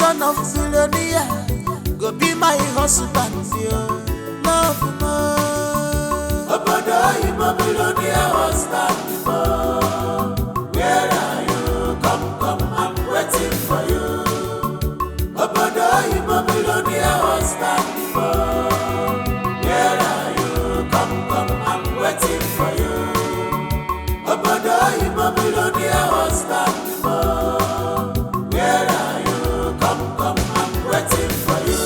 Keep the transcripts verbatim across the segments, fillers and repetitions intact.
son of billionaire, go be my husband, yo. Love more. Obodo oyibo billionaire husband, oh. Where are you? Come, come, I'm waiting for you. Obodo oyibo billionaire husband, oh. Where are you? Come, come, I'm waiting for you. Obodo oyibo billionaire husband, oh. Where are you? Come, come, I'm waiting for you.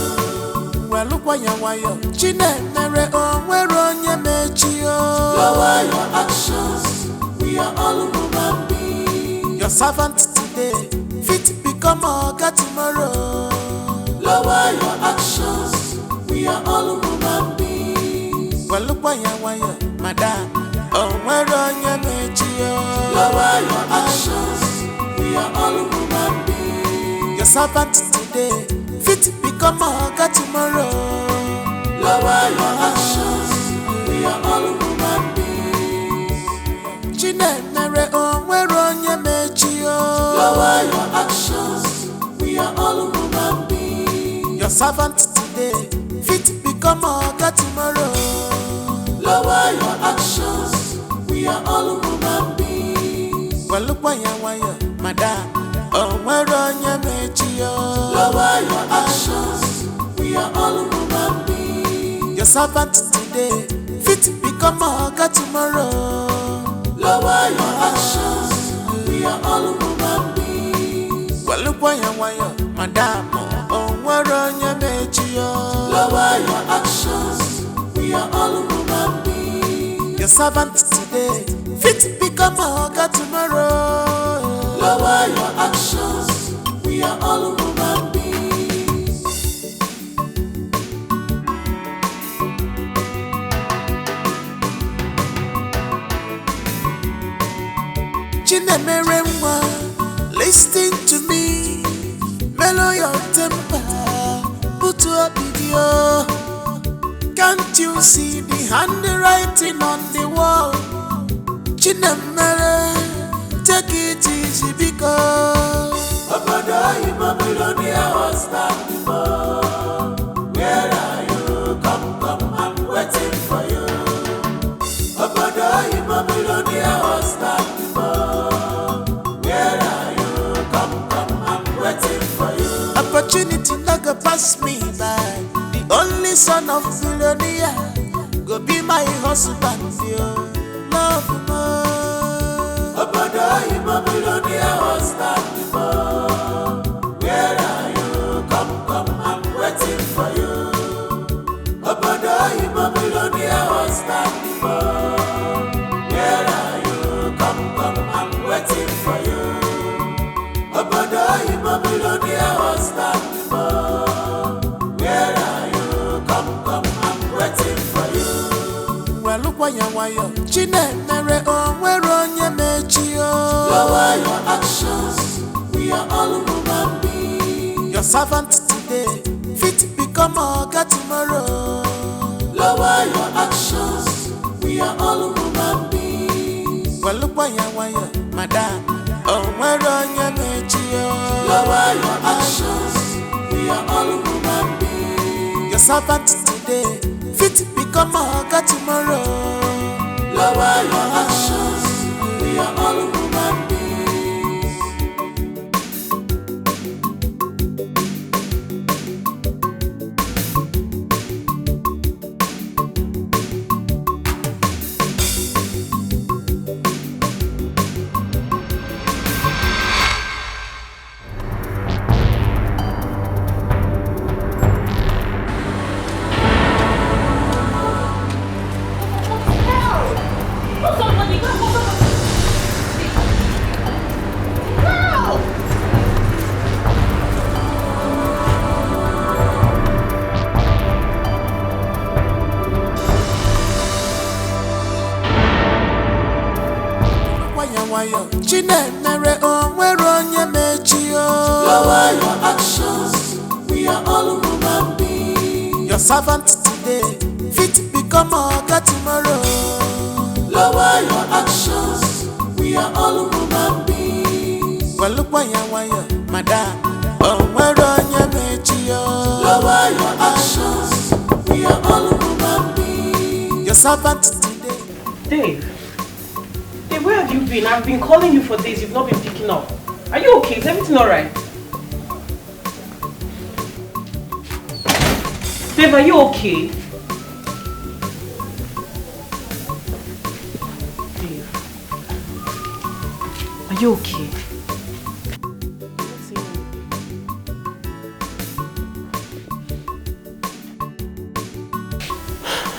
Well, look why you, why you. Chinemere, oh, where on your mechi, oh. Lower your actions. We are all human beings. Your servant today fit become oga tomorrow. Lower your actions. We are all human beings. Well, look why you, why you, madam. Oh, where on your mechi, oh. Lower your actions. We are all human beings. Your servant today fit become oga tomorrow. Lower your actions. We are all human beings. Chinemere, oh, where on your mechi, oh. Lower your actions. We are all human beings. Your servant today fit become oga tomorrow. Lower your actions. We are all human beings. Well, look why you, why you, madam. Oh, where on your mechi, oh. Lower your actions. We are all human beings. Your servant today fit become oga tomorrow. Lower your actions. We are all human beings. Well, look why you, why you, madam. Oh, where on your mechi, oh. Lower your actions. We are all human beings. Your servant today fit become oga tomorrow. Lower your actions. We are all human beings. Chinemere nwa, listen to me. Mellow your temper, put up with you. Can't you see the handwriting on the wall? Chinemere, take it easy because obodo oyibo billionaire husband, oh. Where are you? Come, come, I'm waiting for you. Obodo oyibo billionaire husband, oh. Where are you? Come, come, I'm waiting for you. Opportunity no go pass me by. The only son of billionaire go be my husband, yo. Love more. Obodo oyibo billionaire husband, oh. Where are you? Come, come, I'm waiting for you. Obodo oyibo billionaire husband, oh. Where are you? Come, come, I'm waiting for you. Obodo oyibo billionaire husband, oh. Where are you? Come, come, I'm waiting for you. Well, look why you, why you. Chinemere, oh, where on your mechi, oh. Lower your actions. We are all human beings. Your servant today fit become oga tomorrow. Lower your actions. We are all human beings. Well, look why you, why you, madam. Oh, where on your mechi, oh. Lower your actions. We are all human beings. Your servant today fit become oga tomorrow. Lower your actions. We are all human beings. Nwayọ, nwayọ. Chinemere, o nwere onye mechi o. Lower your actions. We are all human beings. Your servant today fit become oga tomorrow. Lower your actions. We are all human beings. Well, look, nwayọ, nwayọ, madam. O nwere Lower your actions. We are all human beings. Your servant today. Dave, Dave, where have you been? I've been calling you for days. You've not been picking up. Are you okay? Is everything all right? Dave, are you okay? Dave, are you okay?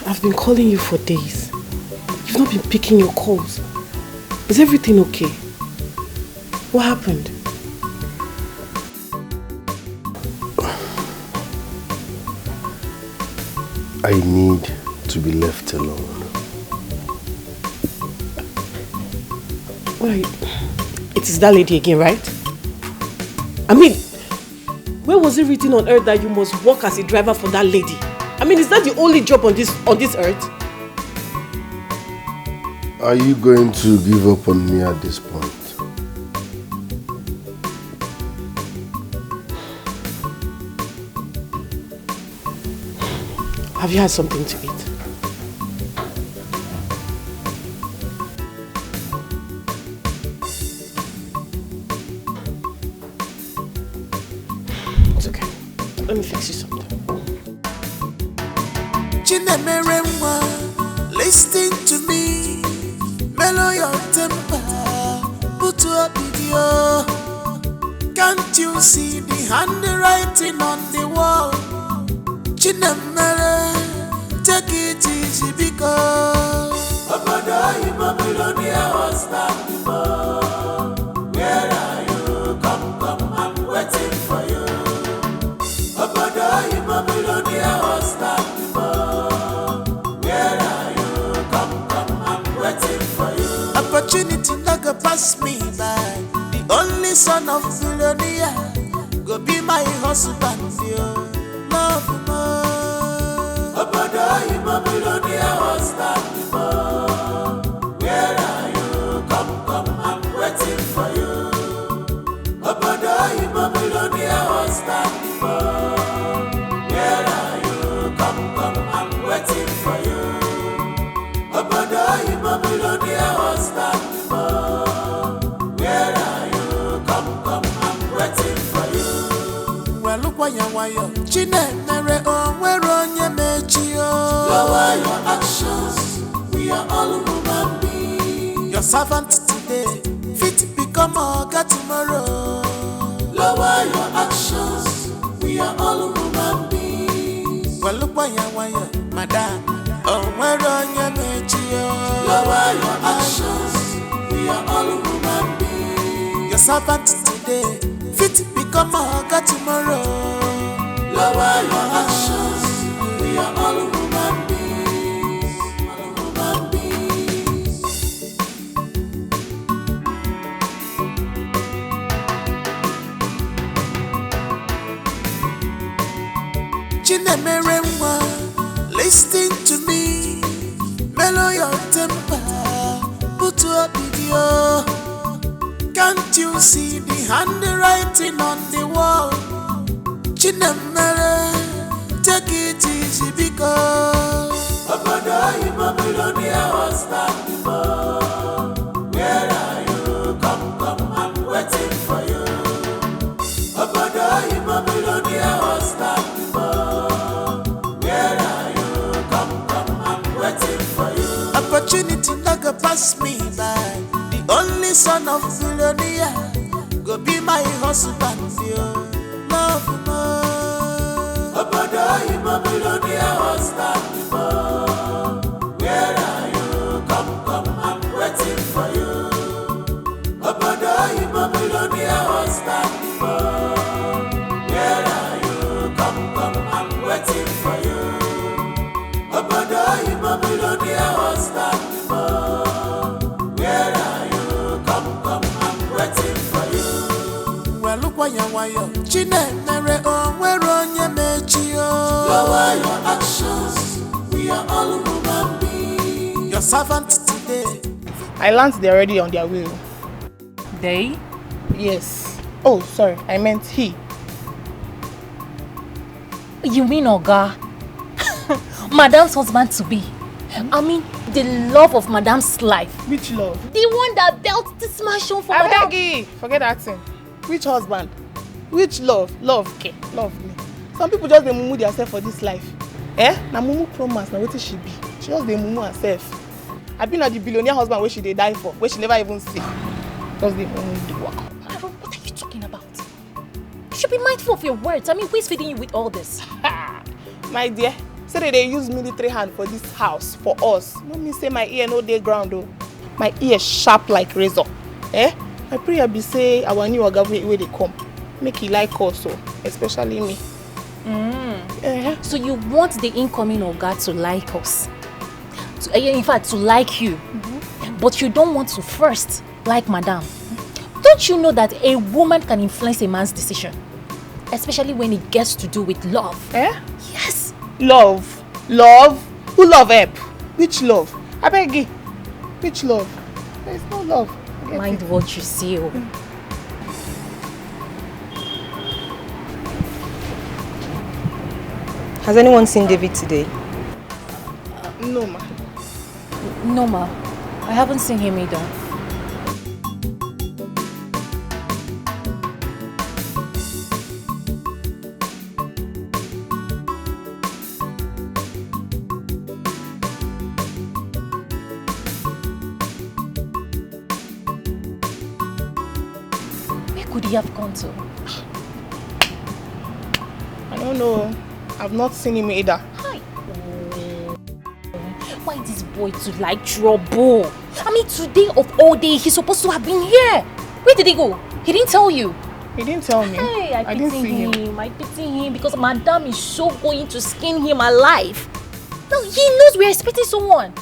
I've been calling you for days. You've not been picking your calls. Is everything okay? What happened? I need to be left alone. Why? It is that lady again, right? I mean, where was it written on earth that you must work as a driver for that lady? I mean, is that the only job on this on this earth? Are you going to give up on me at this point? Have you had something to eat? It's okay. Let me fix you something. Chinemere nwa, listen to me. Mellow your temper. Put up with you. Can't you see the handwriting on the wall? Chinemere, take it easy because obodo oyibo billionaire husband. Where are you? Come, come, I'm waiting for you. Obodo oyibo billionaire husband. Where are you? Come, come, I'm waiting for you. Opportunity no go pass me by. The only son of billionaire go be my husband, yo. Love more. Obodo oyibo billionaire husband. Where are you? Come, come, I'm waiting for you. Obodo oyibo billionaire husband. Where are you? Come, come, I'm waiting for you. Obodo oyibo billionaire husband. Where are you? Come, come, I'm waiting for you. Well, look why you why you. Chinemere o nwere onye mechi o. Lower your actions. We are all human beings. Your servant today fit become oga tomorrow. Lower your actions. We are all human beings. Well, look why you why you, madam. O nwere onye mechi o. Lower your actions. We are all human beings. Your servant today fit become oga tomorrow. Lower your actions. We are all human beings. All human beings. Chinemere nwa, listen to me. Mellow your temper, put up with you. Can't you see the handwriting on the wall? Chinemere, take it easy because obodo oyibo billionaire husband. Where are you? Come, come, I'm waiting for you. Obodo oyibo billionaire husband. Where are you? Come, come, I'm waiting for you. Opportunity no go pass me by. The only son of billionaire go be my husband, yo. Love more. Obodo oyibo billionaire husband. Where are you? Come, come, I'm waiting for you. Obodo oyibo billionaire husband. Where are you? Come, come, I'm waiting for you. Obodo oyibo billionaire husband. Where are you? Come, come, I'm waiting for you. Well, look why you why you. Chinemere o nwere onye mechi o. Lower your actions. We are all human beings. Your servant today. I learned they're already on their way. They? Yes. Oh, sorry. I meant he. You mean Oga? Madam's husband to be. I mean, the love of Madam's life. Which love? The one that built this mansion for Madam. Abegi, forget that thing. Which husband? Which love? Love, ke, love me. Some people just dey mumu themselves for this life. Eh? Na mumu promise na wetin she be. She just dey mumu herself. Abi na the billionaire husband wey she dey die for, wey she never even see. Just dey mumu the work. Aaron, what are you talking about? You should be mindful of your words. I mean, who is feeding you with all this? My dear, say they dey use military hand for this house, for us. No mean say my ear no dey ground o. My ear sharp like razor. Eh? My prayer be say our new oga wey wey dey come, make he like us o, especially me. Eh? So you want the incoming oga to like us? To, eh, in fact, to like you. But you don't want to first like Madam. Don't you know that a woman can influence a man's decision? Especially when it gets to do with love. Eh? Yes. Love? Love? Who love help? Which love? Abegi. Which love? There is no love. Forget Mind it. What you say o. Has anyone seen David today? No, ma. No, ma. I haven't seen him either. Where could he have gone to? I don't know. I've not seen him either. Hi. Why this boy to like trouble? I mean, today of all day, he's supposed to have been here. Where did he go? He didn't tell you. He didn't tell me. Hey, I, I pity didn't see him. him. I pity him because Madam is so going to skin him alive. No, he knows we're expecting someone.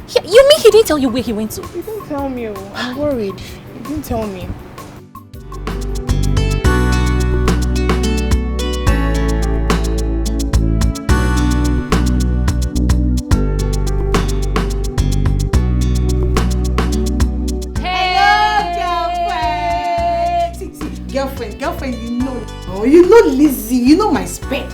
He, you mean he didn't tell you where he went to? He didn't tell me. Oh. I'm worried. He didn't tell me. Hello, girlfriend. See, see, girlfriend, girlfriend, you know. Oh, you know Lizzie, you know my spec.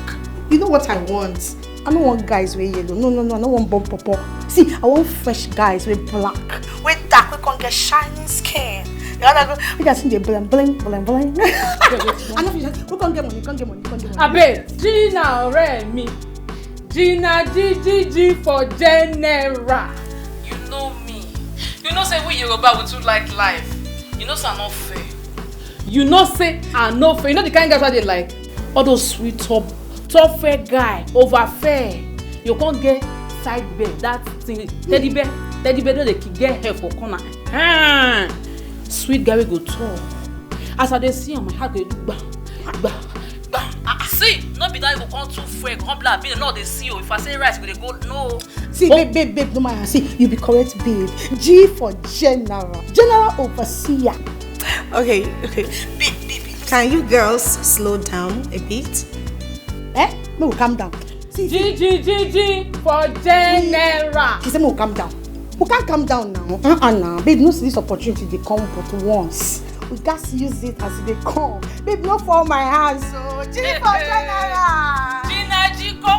You know what I want. I don't want guys with yellow. No, no, no, I don't want bomb popo. See, I want fresh guys with black. With dark, we can get shiny skin. You gotta go. We just see the bling, bling, bling, bling. I know you just, we can't get money, can't get money, can't get money. Abeg, Gina ọ̀rẹ́ mi. Gina G G G for general. You know me. You know say we Yoruba we too like life. You know say I no fair. You know say I no fair. You know the kind guys I dey like? All those sweet top, top fair guy, over fair. You can't get side bed, that thing, teddy bear, teddy bear no dey ki-, get hair for corner. Hmm. Sweet guy we go tall. As I dey see am, my heart dey do gba, gba, gba. Ah, ah, see, no be that you go come too fair, come black, be no dey see you. If I say rice, we dey go no. See, babe, babe, babe, no matter. See, you be correct, babe. G for general, general overseer. Okay, okay. Babe, babe, babe, can you girls slow down a bit? Eh? No, calm down. See, see, G G G G for general. She say, "Mo calm down. We can't calm down now. Uh-uh now. Babe, no see this opportunity they come but once. We got to use it as they come. Babe, not fall my hands. So, G for general." Gina Jiko.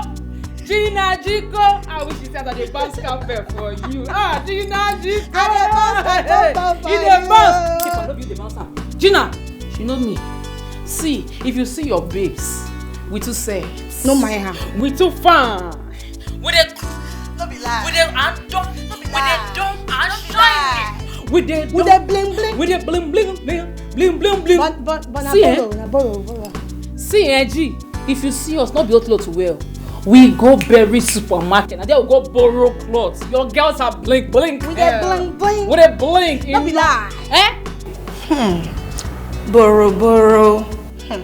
Gina Jiko. I wish you said that they bounce carpet for you. Ah, Gina Jiko. I dey bounce, I dey bounce, You dey bounce. Keep on, no be you dey bounce am. Gina, you know me. See, if you see your babes, we too set. No mind her. We too fine. We dey, No be lie. we dey and dump. We dey dump and shine. We dey We dump. dey bling bling. We dey bling bling bling bling bling bling. But but but na See, eh? Borrow, na borrow, borrow. See, eh, G, if you see us, not be clothes well. We go bury supermarket. And then we go borrow clothes. Your girls are blink blink. We dey bling bling. We dey blink. No be lie. Eh? Hmm. Borrow, borrow. Hmm.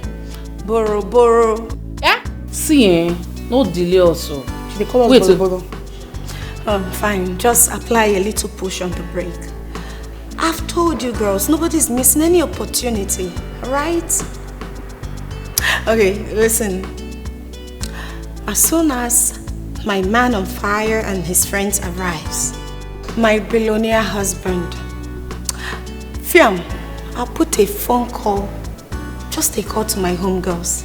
Borrow, borrow. Eh? See, eh? No delay also. She dey call us Wait, borrow, oh. Borrow. Um, fine, just apply a little push on the brake. I've told you girls, nobody's missing any opportunity, right? Okay, listen. As soon as my man on fire and his friends arrives, my billionaire husband, Fiam, I'll put a phone call, just a call to my homegirls.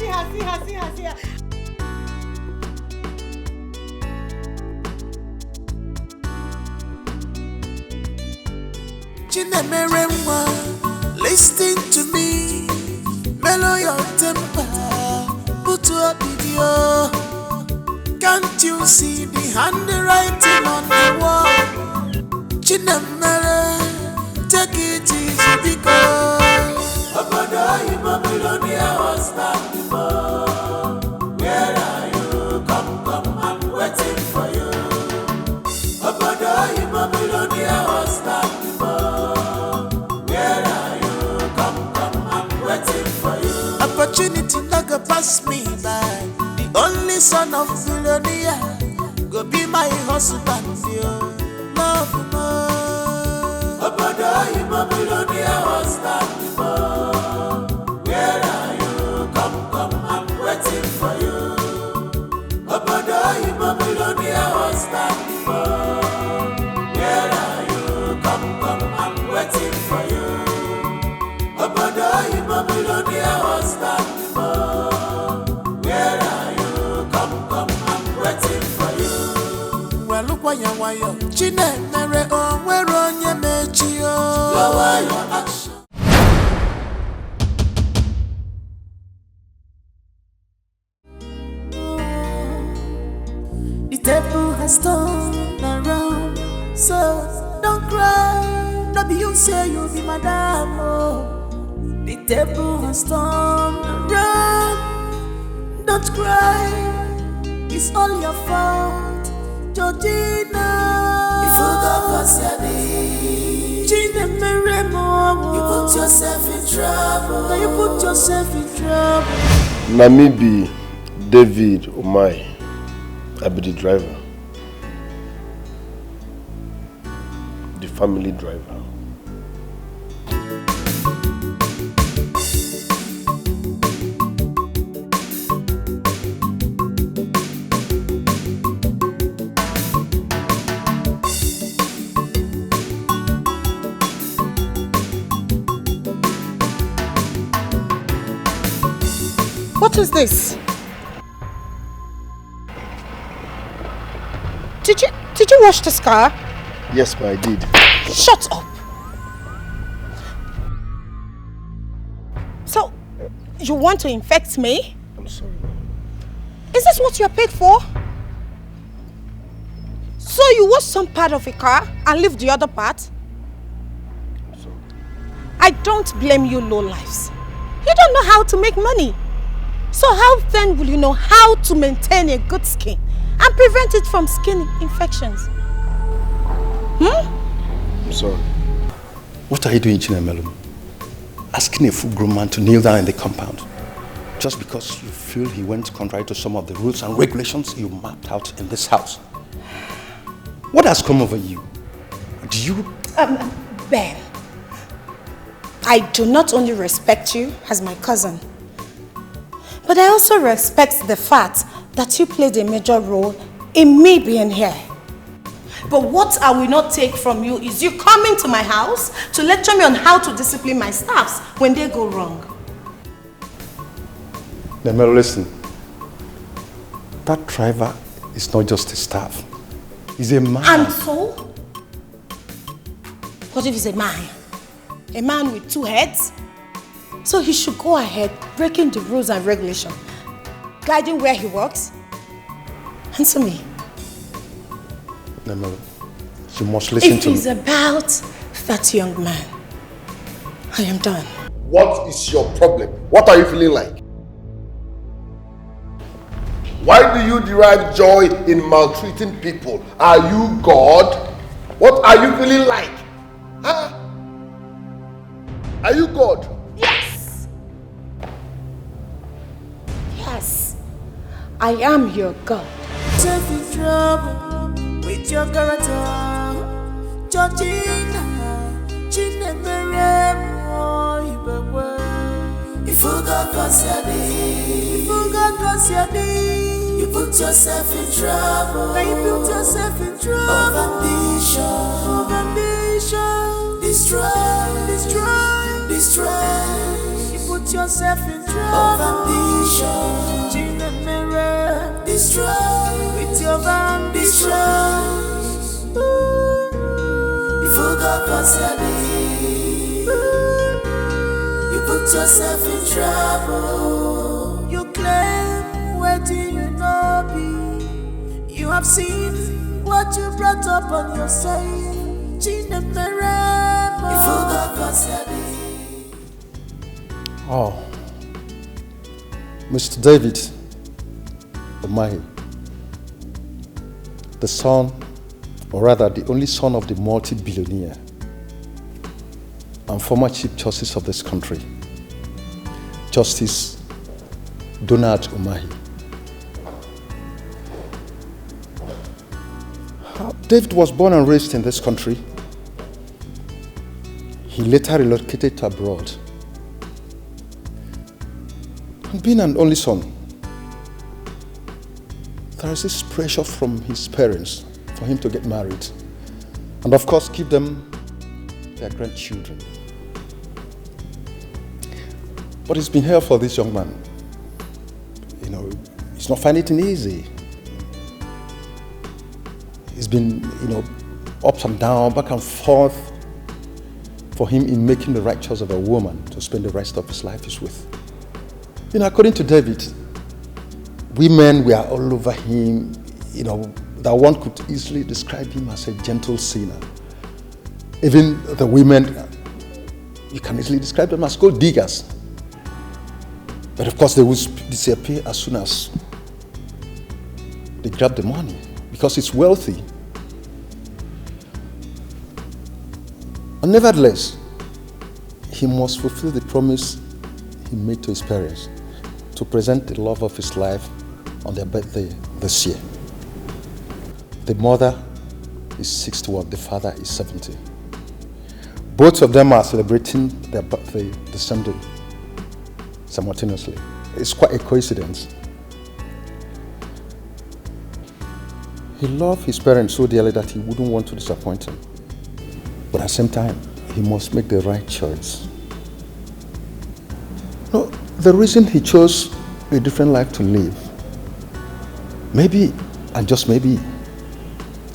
see her, see her, see her, see her. Chinemere nwa, listen to me. Mellow your temper, put up with you. Can't you see the handwriting on the wall? Chinemere, take it easy because obodo oyibo billionaire husband. Where are you? Come, come, I'm waiting for you. Obodo oyibo billionaire husband. Where are you? Come, come, I'm waiting for you. Opportunity no go pass me by. The only son of billionaire go be my husband. Yo. Love more. Obodo oyibo billionaire husband. Where are you? Come, come, I'm waiting for you. Obodo oyibo billionaire husband. Where are you? Come, come, I'm waiting for you. Obodo oyibo billionaire husband. Where are you? Come, come, I'm waiting for you. Well, look why you, why you. Chinemere, oh, where on your mechi, oh. Lower your action. The table has turned around, so don't cry. No be you say you be madam, oh. The table has turned around, don't cry. It's all your fault, Georgina. You forgot Kosiani. Chinemere mo. You put yourself in trouble. Now you put yourself in trouble. Na me be David Umai. I be the driver. The family driver. What is this? Did you did you wash this car? Yes, ma, I did. Shut up. So, you want to infect me? I'm sorry. Is this what you're paid for? So you wash some part of a car and leave the other part? I'm sorry. I don't blame you, low lives. You don't know how to make money. So how then will you know how to maintain a good skin and prevent it from skin infections? Hmm? I'm sorry. What are you doing, Chinemere? Asking a full grown man to kneel down in the compound just because you feel he went contrary to some of the rules and regulations you mapped out in this house. What has come over you? Do you Um, Ben, I do not only respect you as my cousin, but I also respect the fact that you played a major role in me being here. But what I will not take from you is you coming to my house to lecture me on how to discipline my staffs when they go wrong. Nemel, listen. That driver is not just a staff. He's a man. And so? What if he's a man? A man with two heads? So he should go ahead breaking the rules and regulation, guiding where he works. Answer me. Nemel, you must listen If to me. It's about that young man, I am done. What is your problem? What are you feeling like? Why do you derive joy in maltreating people? Are you God? What are you feeling like? Huh? Are you God? Yes! Yes! I am your God. Safe in trouble with your character. Georgina, Chinemere, Moibekwe. If you got custody, if you got custody, you put yourself in trouble. Now you put yourself in trouble. Of ambition, of ambition. Destroy, destroy, destroy. You put yourself in trouble. Of ambition. Chinemere, destroy with your ambition. If you got custody, you put yourself in trouble. You claim what you know be. You have seen what you brought upon yourself. Chinemere, if you got custody. Oh, Mister David Umahi, the son, or rather the only son of the multi-billionaire and former Chief Justice of this country, Justice Donald Umahi. David was born and raised in this country. He later relocated abroad. And being an only son, there is this pressure from his parents for him to get married and, of course, give them their grandchildren. But it's been hell for this young man. You know, he's not finding it easy. It's been, you know, ups and down, back and forth for him in making the right choice of a woman to spend the rest of his life is with. You know, according to David, women were all over him, you know, that one could easily describe him as a gentle sinner. Even the women, you can easily describe them as gold diggers. But of course, they will disappear as soon as they grab the money because it's wealthy. And nevertheless, he must fulfill the promise he made to his parents to present the love of his life on their birthday this year. The mother is sixty-one, the father is seventy. Both of them are celebrating their birthday the same day, simultaneously. It's quite a coincidence. He loved his parents so dearly that he wouldn't want to disappoint him. But at the same time, he must make the right choice. No, the reason he chose a different life to live, maybe, and just maybe,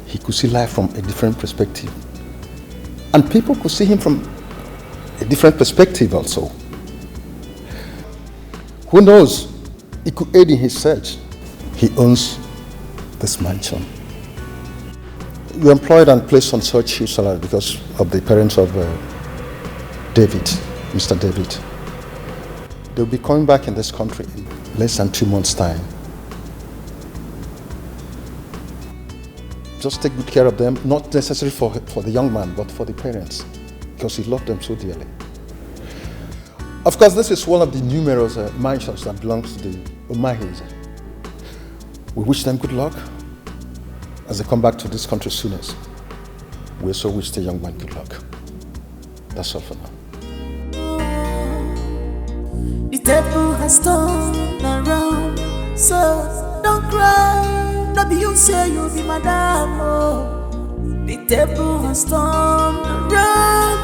he could see life from a different perspective. And people could see him from a different perspective also. Who knows? He could aid in his search. He owns this mansion. You employed and placed on such huge salary because of the parents of uh, David, Mister David. They'll be coming back in this country in less than two months' time. Just take good care of them, not necessarily for, for the young man, but for the parents, because he loved them so dearly. Of course, this is one of the numerous uh, mansions that belongs to the Umahis. We wish them good luck as they come back to this country soonest. We also wish the young man good luck. That's all for now. The table has turned around, so don't cry. No be you say you be madam, oh. The table has turned around.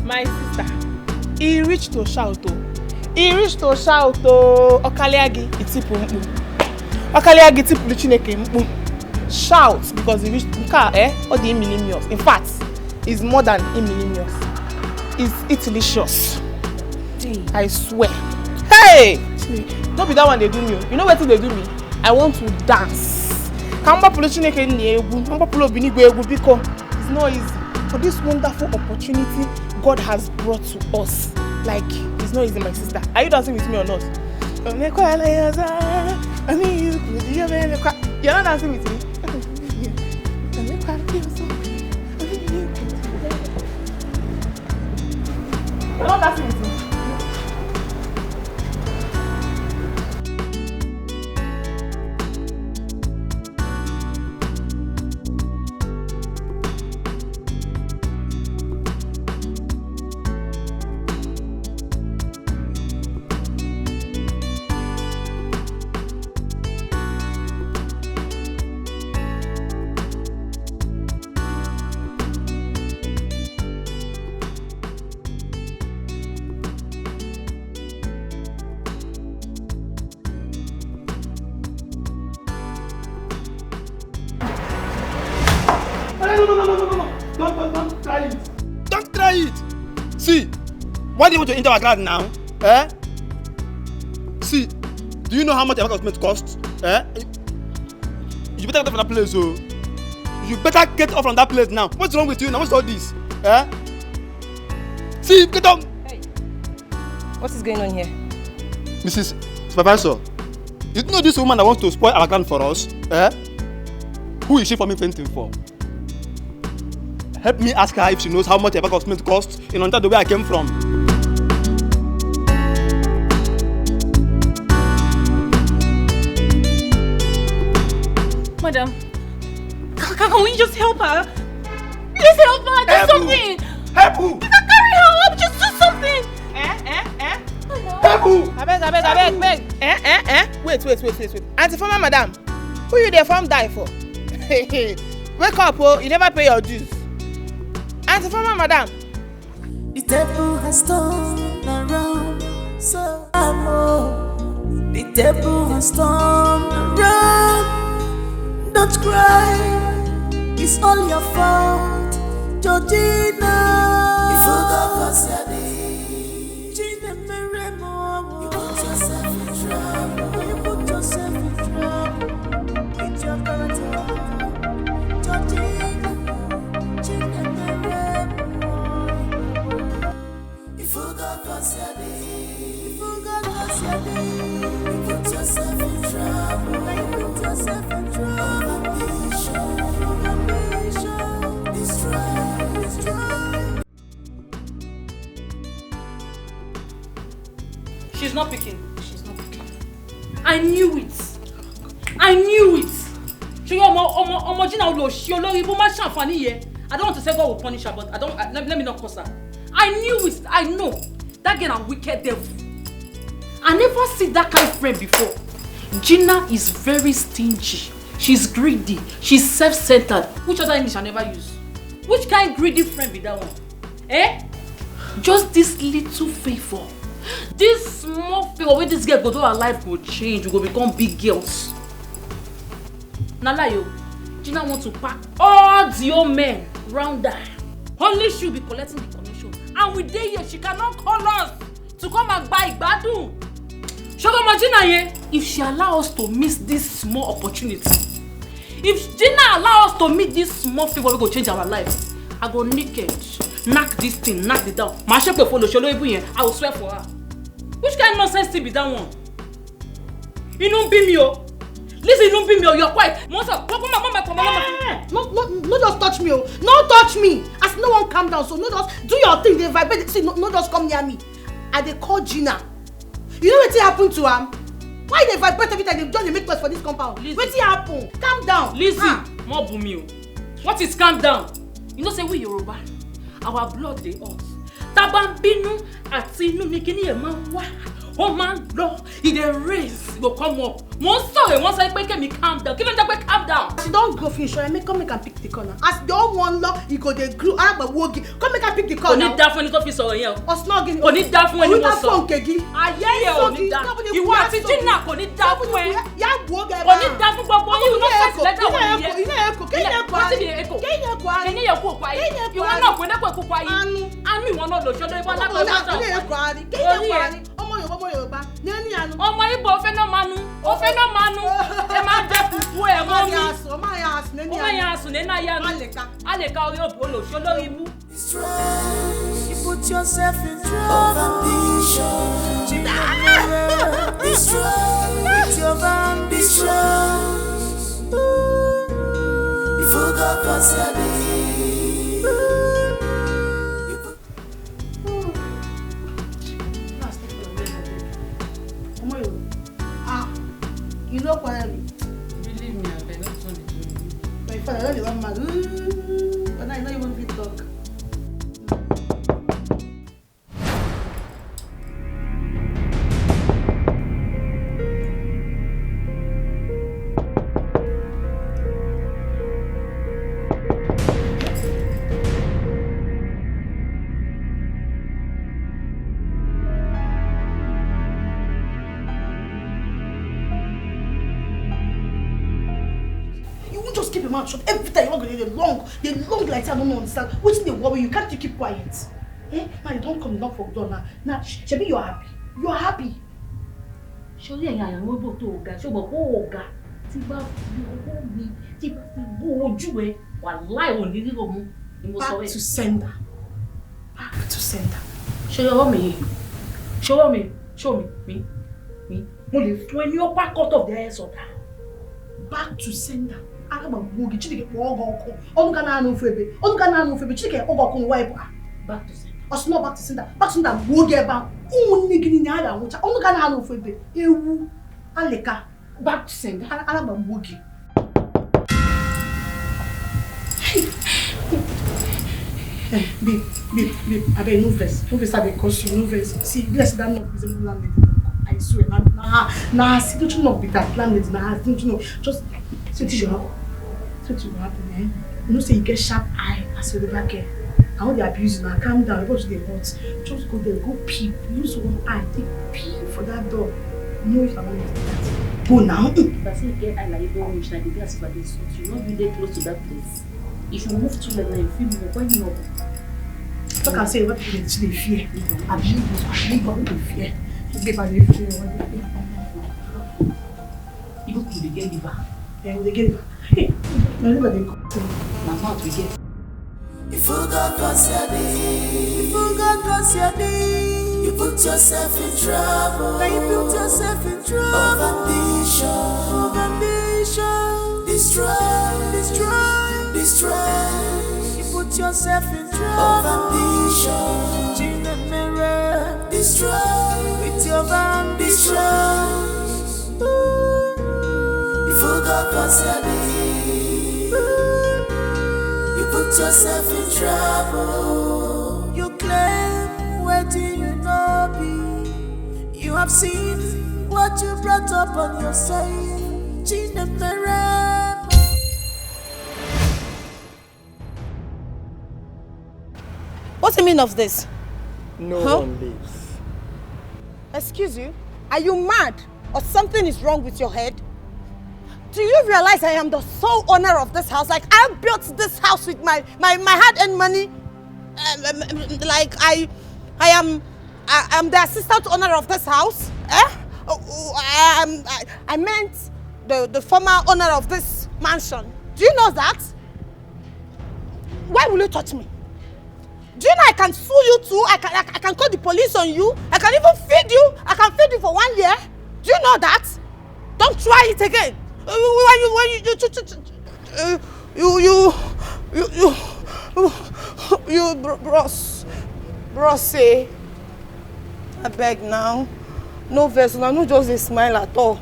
My sister, e reach to shout o. E reach to shout o. Ọkalịa gị itipu mkpu. Ọkalịa gị tipụrụ Chineke mkpu. Shout because e reach nke a, eh? Ọ dị millennials. In fact, is more than millennials. Is itilicious. I swear. Hey! No be that one dey do me o. You know wetin dey do me? I want to dance. Ka m gbapụrụ Chineke nna ya egwu, ka m gbapụrụ Obinigwe egwu, biko. It's not easy. For this wonderful opportunity God has brought to us. Like, it's not easy, my sister. Are you dancing with me or not? You're not dancing with me? You're not dancing with me? No, no, no, no, no, no, no. Don't, don't, don't try it. Don't try it. See, why do you want to enter our ground now? Eh? See, do you know how much apartment costs? Eh? You better get off from that place, oh. You better get off from that place now. What's wrong with you now? What's all this? Eh? See, get up. Hey, what is going on here? Missus Supervisor, you know this woman that wants to spoil our ground for us? Eh? Who is she forming fainting for? Help me ask her if she knows how much a bag of cement costs in Ontario, where I came from. Madam, can, can we just help her? Please help her. Do something. Help who? Carry her up. Just do something. Eh, eh, eh? Help who? Abeg, abeg, abeg, beg. Eh, eh, eh? Wait, wait, wait, wait, wait. Auntie former madam, who you dey form die for? Wake up, oh, you never pay your dues. Auntie former madam. The table has turned around, so I'm oh. The table has turned around. Don't cry, it's all your fault, Georgina. You forgot what's your name. Chinemere mo. You put yourself in trouble. You put yourself in trouble. With your character. Georgina, Chinemere mo. You forgot what's your name. You forgot what's your name. You put yourself in trouble. You put yourself in trouble. Ambition. Ambition. Destroy. Destroy. She's not picking. She's not picking. I knew it. I knew it. Ṣé ọmọ ọmọ ọmọ Gina ló ṣe olórí bó má ṣàǹfààní yẹn? I don't want to say God will punish her, but I don't. I, let, let me not curse her. I knew it. I know. That girl a wicked devil. I never see that kind of friend before. Gina is very stingy. She's greedy. She's self-centered. Which other English I never use? Which kind greedy friend be that one? Eh? Just this little favor. This small favor wey this girl go do, her life go change. We go become big girls. Na lie o. Gina want to pack all the old men round her. Only she will be collecting the commission. And we dey here, she cannot call us to come and buy gbadun. Ṣé ọmọ Gina yẹn? If she allow us to miss this small opportunity, if Gina allow us to meet this small favor wey go change our life, I go naked, knack this thing, knack it down. Màá ṣépè fún olóṣèlú ibu yẹn. I will swear for her. Which kind nonsense thing be that one? Inú ń bí mi o. Listen, inú ń bí mi o. You're quiet. Mo sọ, kókó máa máa kọ̀ mọ́ lọ́mọ. No, no, no, just touch me o. No touch me. As no one calm down, so no, just do your thing. Dey vibrate. See, no, no, just come near me. I dey call Gina. You know wetin happen to am? Why you dey vibrate every time? You just dey make noise for this compound. Listen. Wetin happen? Calm down. Listen, ah. Mo bù mí o. What is calm down? You know say we Yoruba, our blood dey hot. Tá bá ń bínú àti inú ni kíní ẹ̀ máa ń wá. Ó máa ń lọ. E dey raise, e go come up. Mo ń sọ̀rọ̀, wọ́n sọ pé kẹ́mi calm down. Kí ló ń jẹ́ pé calm down? As you don grow finish, oya, make, come make am pick the corner. As the old one law, e go dey grow. Aragba wogi. Come make am pick the corner. Kò ní dá fún ẹni tó fi sọ̀rọ̀ yẹn o. Ọ̀sán gini. Kò ní dá fún ẹni mo sọ. Ayé ẹ̀ ò ní dá. Ìwọ àti Gina kò ní dá fún ẹ. Kò ní dá fún gbogbo yín. Ilé ẹ̀kọ́, ilé ẹ̀kọ́, ilé ẹ̀kọ́, ilé ẹ̀kọ́. Kí ni ẹ̀kọ́ ayé? Ìwọ náà kò ní kò kò ayé. Anu. Anu ìwọ náà lò ṣọdọ ìbọn lápá. Ilé ẹ̀kọ́ ayé. Kí ni ẹ̀kọ́ ayé? Ọmọ Yorùbá, ọmọ Yorùbá. Ní ẹni àánú. Ọmọ Igbo ofe náà máa nu. Ofe náà máa nu. Ẹ máa jẹ fùfú. Ó yẹ kó mi. Ó máa yà sùn, ó máa yà sùn, ó máa yà sùn nínú ayé mi. Má lè ka. A lè ka orí òbò lò ṣó lórí ibú. You put yourself in trouble. Destroy with your ambition. Before God consider me. Omo yo. Ah, you no quiet me. Believe me, abeg, no turn the TV. My father, I don't even mad. But now you no even fit talk. You won't just keep your mouth shut. Every time you want to dey long, dey long like say I don't understand. Wetin dey worry you? Can't you keep quiet? Eh? Now you don't come knock for door now. Now, sh- shebi you're happy. You're happy. Ṣorí ẹ̀yin àyàwó bò tó ga, ṣó mọ̀ pé ó ga? Tí bá fi ọwọ́ mi, tí bá fi bú ojú ẹ, wàláì ò ní ríro mú. Ni mo sọ Back bẹ́ẹ̀. To sender. Back to sender. Ṣé ọwọ́ mi yìí? Ṣé ọwọ́ mi? Ṣé mi? Mi? Mi? Mo lè fún ẹ ní upper cut of the highest order. Back to sender. Aga m agbuo gị, Chineke kpọọ gị ọkụ. Ọnụ ga na-anụ ofu ebe. Ọnụ ga na-anụ ofu ebe. Chineke kpọọ gị ọkụ n'ụwa ịbụ. Back to sender. Ọ sị na back to sender. Back to sender gbuo gị ebe a. Ụmụnne gị niile a ga-anwụcha. Ọnụ ga na-anụ ofu ebe. Ewu. Alịka. Back to sender. Aga m agbuo gị. Eh, babe, babe, babe, abeg no vex, no vex, I dey curse you, no vex. See, be like say that knock be say landlady knock. I swear, na na na her signature knock be that landlady, na her signature knock. Just see wetin go happen. See wetin go happen, eh? You know say you get sharp eye as a river girl. I wan dey abuse you now. Calm down, your body dey hot. Just go there, go peep. Use one eye, take peep for that door. Know if na landlady be that. Go now. If I say you get eye like Igbo orange, like the glass if I dey insult you, no be dey close to that place. If you move too late now, you fit move. Why you not? Talk and say what people dey dey fear. Abi you go, abi you go dey fear. Give her the fear. Igbo people dey get liver. Eh, we dey get liver. Hey, my liver dey come. Na mouth we get. If you got custody, if you got custody, you put yourself in trouble. Now you put yourself in trouble. Of ambition, of ambition, destroy, destroy, destroy. You put yourself in trouble. Of ambition, Chinamere, destroy with your ambition. You forgot concerning. You put yourself in trouble. You claim what you know be. You have seen what you brought up on yourself. Chinamere. What's the meaning of this? No Huh? one lives. Excuse you? Are you mad? Or something is wrong with your head? Do you realize I am the sole owner of this house? Like, I built this house with my, my, my hard-earned money. Um, um, um, like, I, I am, I am the assistant owner of this house. Eh? Oh, oh, I, am- I, I meant the, the former owner of this mansion. Do you know that? Why will you touch me? Do you know I can sue you too? I can, I, I can call the police on you. I can even feed you. I can feed you for one year. Do you know that? Don't try it again. Uh, When you, when you, you, you, you, uh, you, you, you, you, you, bro- bros, bros, say, I beg now. No vex, una no just dey smile at all.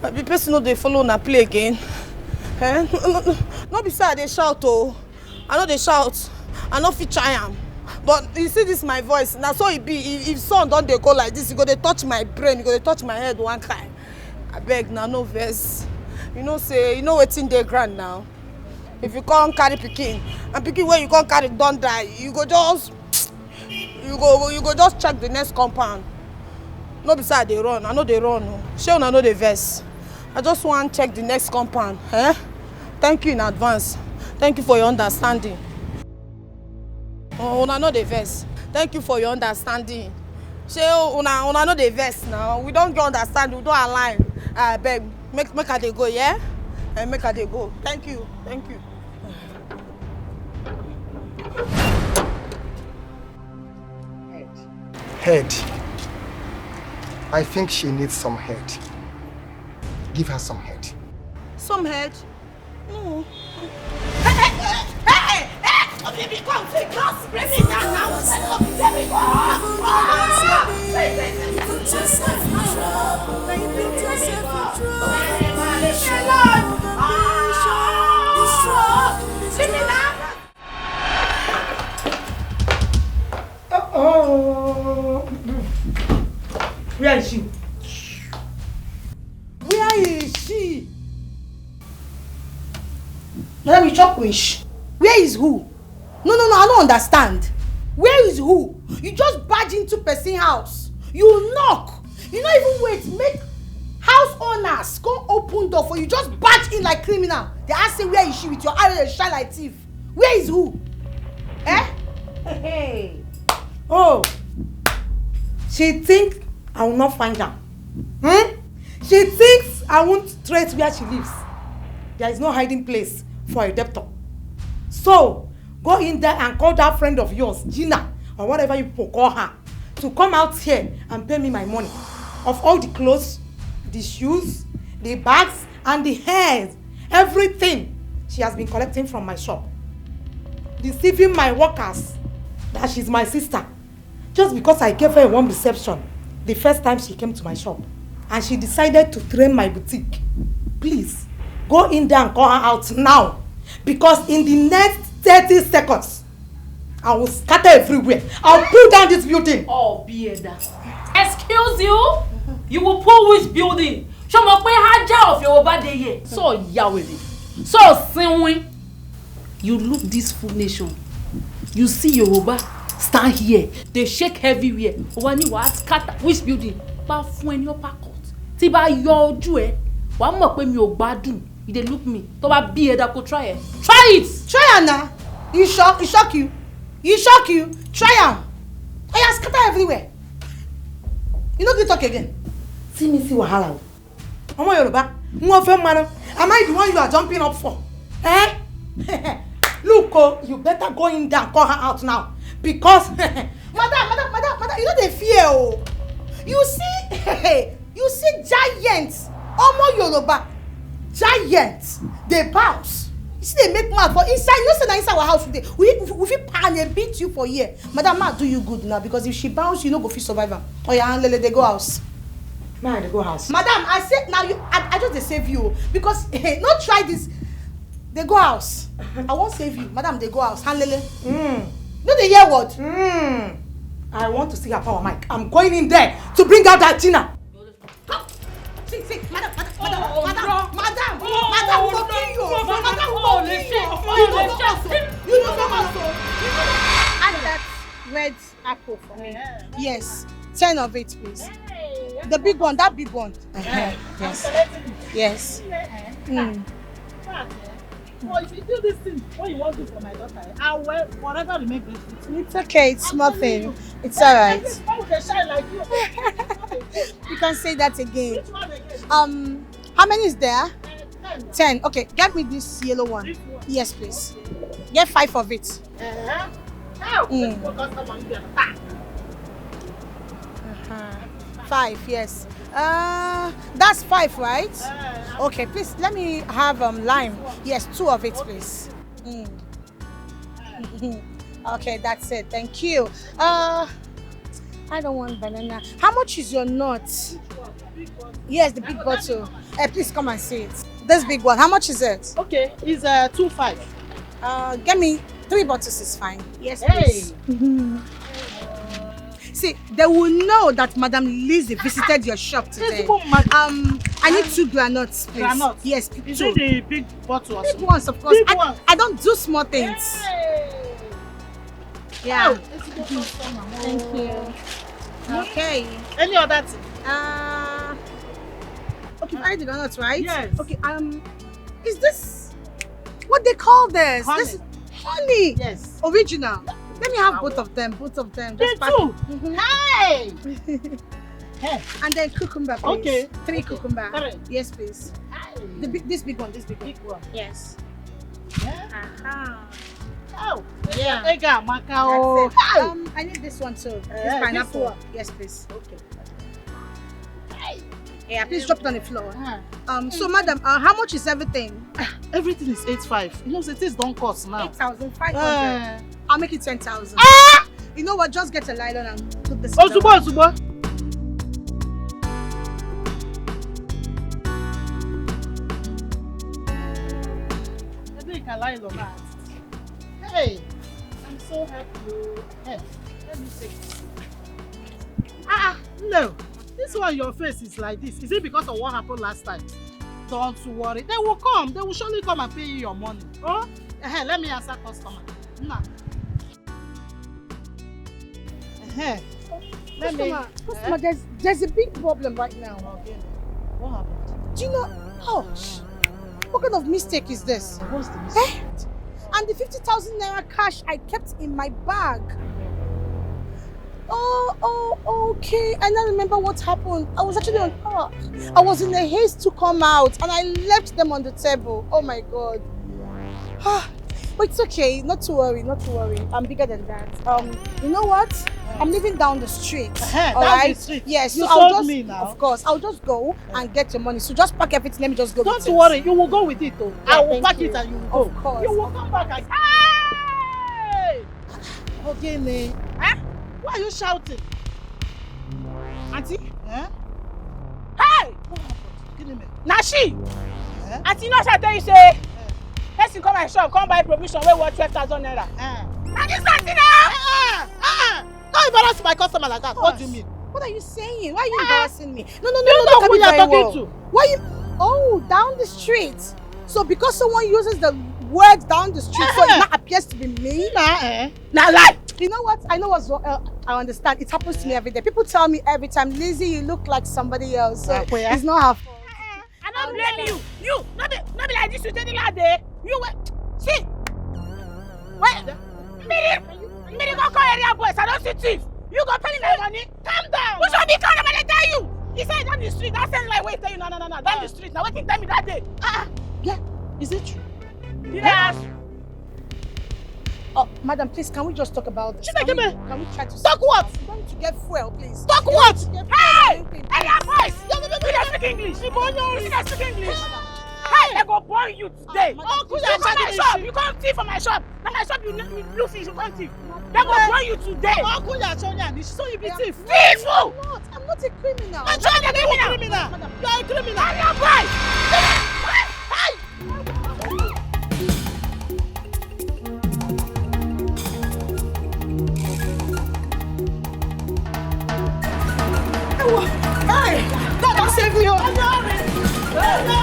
Uh, The person no dey follow una play again. Eh? No, no, no, no be say I dey shout oh. I no dey shout. I no fit try am. But you see this my voice. Na so e be. If, if sun don dey go like this, e go dey touch my brain. E go dey touch my head one kind. Abeg na no vex. You know say you know wetin dey ground now. If you come carry pikin and pikin wey you come carry don die, you go just you go you go just check the next compound. No be say I dey run, I no dey run o. Shey una no dey vex? I just wan check the next compound. Eh? Thank you in advance. Thank you for your understanding. Oh, una no dey vex. Thank you for your understanding. Shey una una no dey vex now? We don get understanding, we don align. Abeg, make make I dey go, yeah? Eh, make I dey go. Thank you. Thank you. Head. I think she needs some head. Give her some head. Some head? No. Hey, hey, hey, hey, hey, hey, baby, come, take us, bring me down now. Baby, go. Ah! Leave me alone. Ah! Leave me now. Oh, where is she? Where is she? Madam, you chop wish. Where is who? No, no, no, I don't understand. Where is who? You just barge into person house. You knock. You no even wait. Make house owners come open door for you. Just barge in like criminal. They ask say, "Where is she?" With your eye, you shine like thief. Where is who? Eh? Hey. Oh, she think I will not find her. Hmm? She thinks I won't trace where she lives. There is no hiding place for a debtor. So, go in there and call that friend of yours, Gina, or whatever you people call her, to come out here and pay me my money. Of all the clothes, the shoes, the bags, and the hairs, everything she has been collecting from my shop, deceiving my workers that she's my sister, just because I gave her a warm reception the first time she came to my shop, and she decided to train my boutique. Please, go in there and call her out now, because in the next thirty seconds, I will scatter everywhere. I'll pull down this building. Oh, Bieda. Excuse you? You will pull which building? Ṣé o mọ̀ pé Hajjah of Yoruba dey here? So ya wèrè. So sinwin. You look this fool nation. You see Yoruba stand here, dey shake everywhere. O wá ní wàá scatter which building? Bá fún ẹ ní uppercut. Tí bá yọ ojú ẹ, wàá mọ̀ pé mi ò gbádùn. You dey look me. Tó bá bí ẹ dá kó try ẹ. Try it. Try am na. You shock, e shock you? E shock you? Try am. Oya, scatter everywhere. You no gree talk again. See me see wahala o. Ọmọ Yorùbá, n ò fẹ́ mara. Am I the one you are jumping up for? Eh? Look o, you better go in there and call her out now, because madam, madam, madam, madam, you no dey fear o. You see, you see giant, ọmọ Yorùbá, giant dey bounce. You see, dey make mouth for inside. You know say na inside our house we dey. We, we fit pan and beat you for here. Madam, ma do you good now, because if she bounce, you no go fit survive am. Oya, hand lele, dey go house. Ma, dey go house. Madam, I say now you, I, I just dey save you o, because hey, no try this. Dey go house. I wan save you, madam. Dey go house, hand lele. Mm. No dey hear word. Mm. I want to see her power, Mike. I'm going in there to bring out that Gina. Come. See, see, madam, madam, madam, madam, madam, madam, we go kill you. Madam, we go kill you. You no come out o. You no come out o. And that red apple for me. Yes, ten of it, please. The big one, that big one. Yes. Yes. Mm. Well, if you do this thing, what you want to do for my daughter? I will forever remain grateful. It's okay, it's small thing. It's all right. Why would they shine like you? You can say that again. Which one again? Um, how many is there? Ten. Ten. Okay, get me this yellow one. Yes, please. Get five of it. Uh-huh. How? Mm. This one cost how many? Ah. Uh-huh. Five, yes. Uh, that's five, right? Okay, please let me have um lime. Yes, two of it, please. Mm. Okay, that's it. Thank you. Uh, I don't want banana. How much is your nut? Yes, the big bottle. Eh, please come and see it. This big one. How much is it? Okay, it's uh, two five. Uh, get me three bottles is fine. Yes, please. See, they will know that Madam Lizzie visited your shop today. This woman. Um, I need two granuts, please. Granite. Yes, Is two. It the big bottle or Big something? Ones, of course. Big I, ones. I don't do small things. Hey. Yeah. Oh, it's a good customer. Thank you. Okay. Any other thing? Uh, okay, find the donuts, right? Yes. Okay. Um, is this what they call this? Honey. This is honey. Yes. Original. Let me have both of them. Both of them. They Just pack too. it. Mhm. Hey. Hey. And then cucumber, please. Okay. Three Okay. Cucumber. Three. Yes, please. Hey. The big, this big one, this big one. Big one. Yes. Yeah. Aha. Oh, Yeah. Ega Amaka. Oh, That's it. Um, I need this one too. This Eh, this pineapple. One. Yes, please. Okay. Yeah, Please drop it on the floor. Ah, Um, so madam, uh, how much is everything? Everything is eight five. You know, say things don't cost now. Eight thousand five hundred. Eh. I'll make it ten thousand. You know what? Just get a nylon and put this. Ozugbo, ozugbo. Ebee ka nylon a? Hey, I'm so happy. Hey, let me take this. Ah, ah, no. This one, your face is like this. Is it because of what happened last time? Don't worry. They will come. They will surely come and pay you your money. Oh, eh, let me answer customer. Nah. Eh, let me. Customer, customer, there's there's a big problem right now. Okay. What happened? Do you know? Ouch! What kind of mistake is this? What's the mistake? And the fifty thousand naira cash I kept in my bag. Oh, oh, okay. I now remember what happened. I was actually on. Oh, I was in a haste to come out, and I left them on the table. Oh my god. But it's okay. Not to worry. Not to worry. I'm bigger than that. Um, you know what? I'm living down the street. Uh-huh, All down right. The street. Yes. You So I'll sold just, me now. Of course, I'll just go and get your money. So just pack everything. Let me just go. Don't With it. Worry. You will go with it, though. Yeah, I will thank pack you. It and you will go. Of course, You will of come back and. Hey! Ogene. Huh? Why are you shouting? Auntie? Eh? Hey! What happened? Gịnị mere? Na she! Eh? Auntie, you know say I tell you say person come my shop, come buy provision wey worth twelve thousand naira. Eh? Na this auntie na! Ah, ah, ah. Don't embarrass my customer like that. What do you mean? What are you saying? Why are you embarrassing me? No, no, no, You no, know no, who look you at are me very talking well. To? Why you? Oh, down the street. So because someone uses the word down the street, so it Uh-huh. now appears to be me. Nah, eh? Na lie! You know what? I know what's wrong. Uh, I understand. It happens to me every day. People tell me every time, Lizzie, you look like somebody else. So Like where? It's not her fault. I don't blame you. You, no be, no be like this you take the last day. You wait. See. Wait. Miri, Miri go call area boys. I don't see thief. You go pay me my money. Calm down. Which one be calm down? I tell you. He said down the street. That same line wey tell you no, no, no, no. Down the street. Now wetin tell me that day? Ah, Is it true? Yes. Oh, madam, please, can we just talk about this? Chineke Can we, me. Can we try to Talk what? I'm going to get fuel, please. Talk what? Get Hey! fuel, please. Area boys. You dey speak English. You dey speak English. Hey, I go burn you today. Uncle, You come my shop. You come thief for my shop. Na my shop you kn- you blue fish you come thief. Dem go burn you today. Uncle, you are showing an issue. So you be thief. Thief! I'm not. I'm not a criminal. I'm not a criminal. You are a criminal. Area boys. Hey! Hey, God, don't save me. Oh.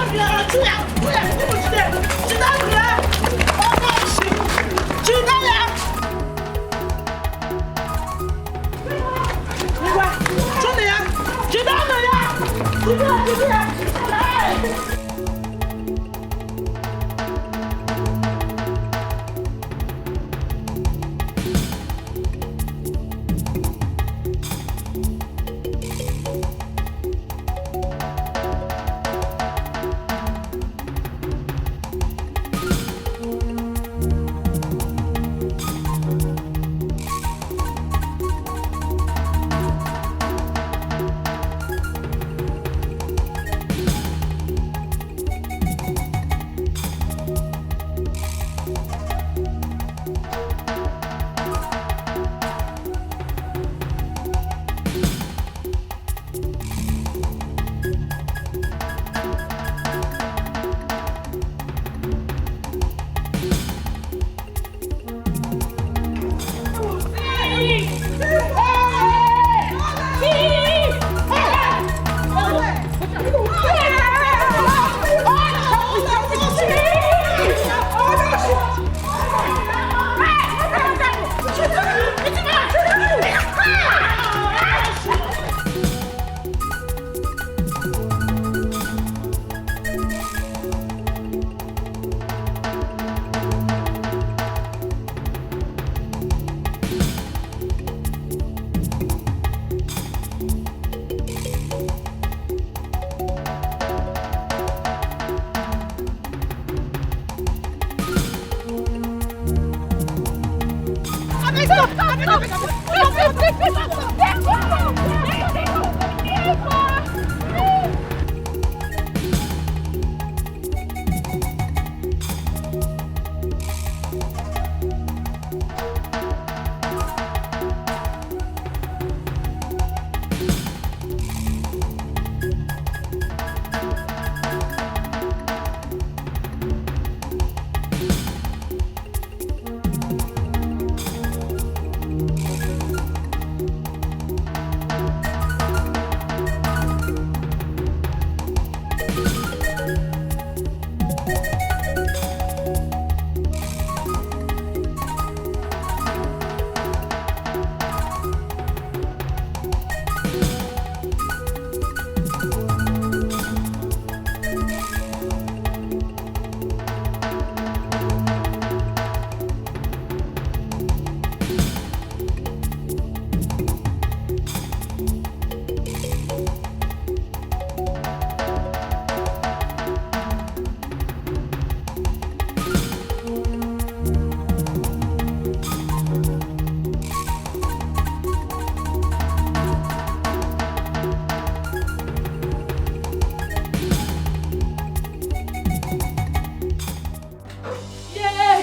Yeah!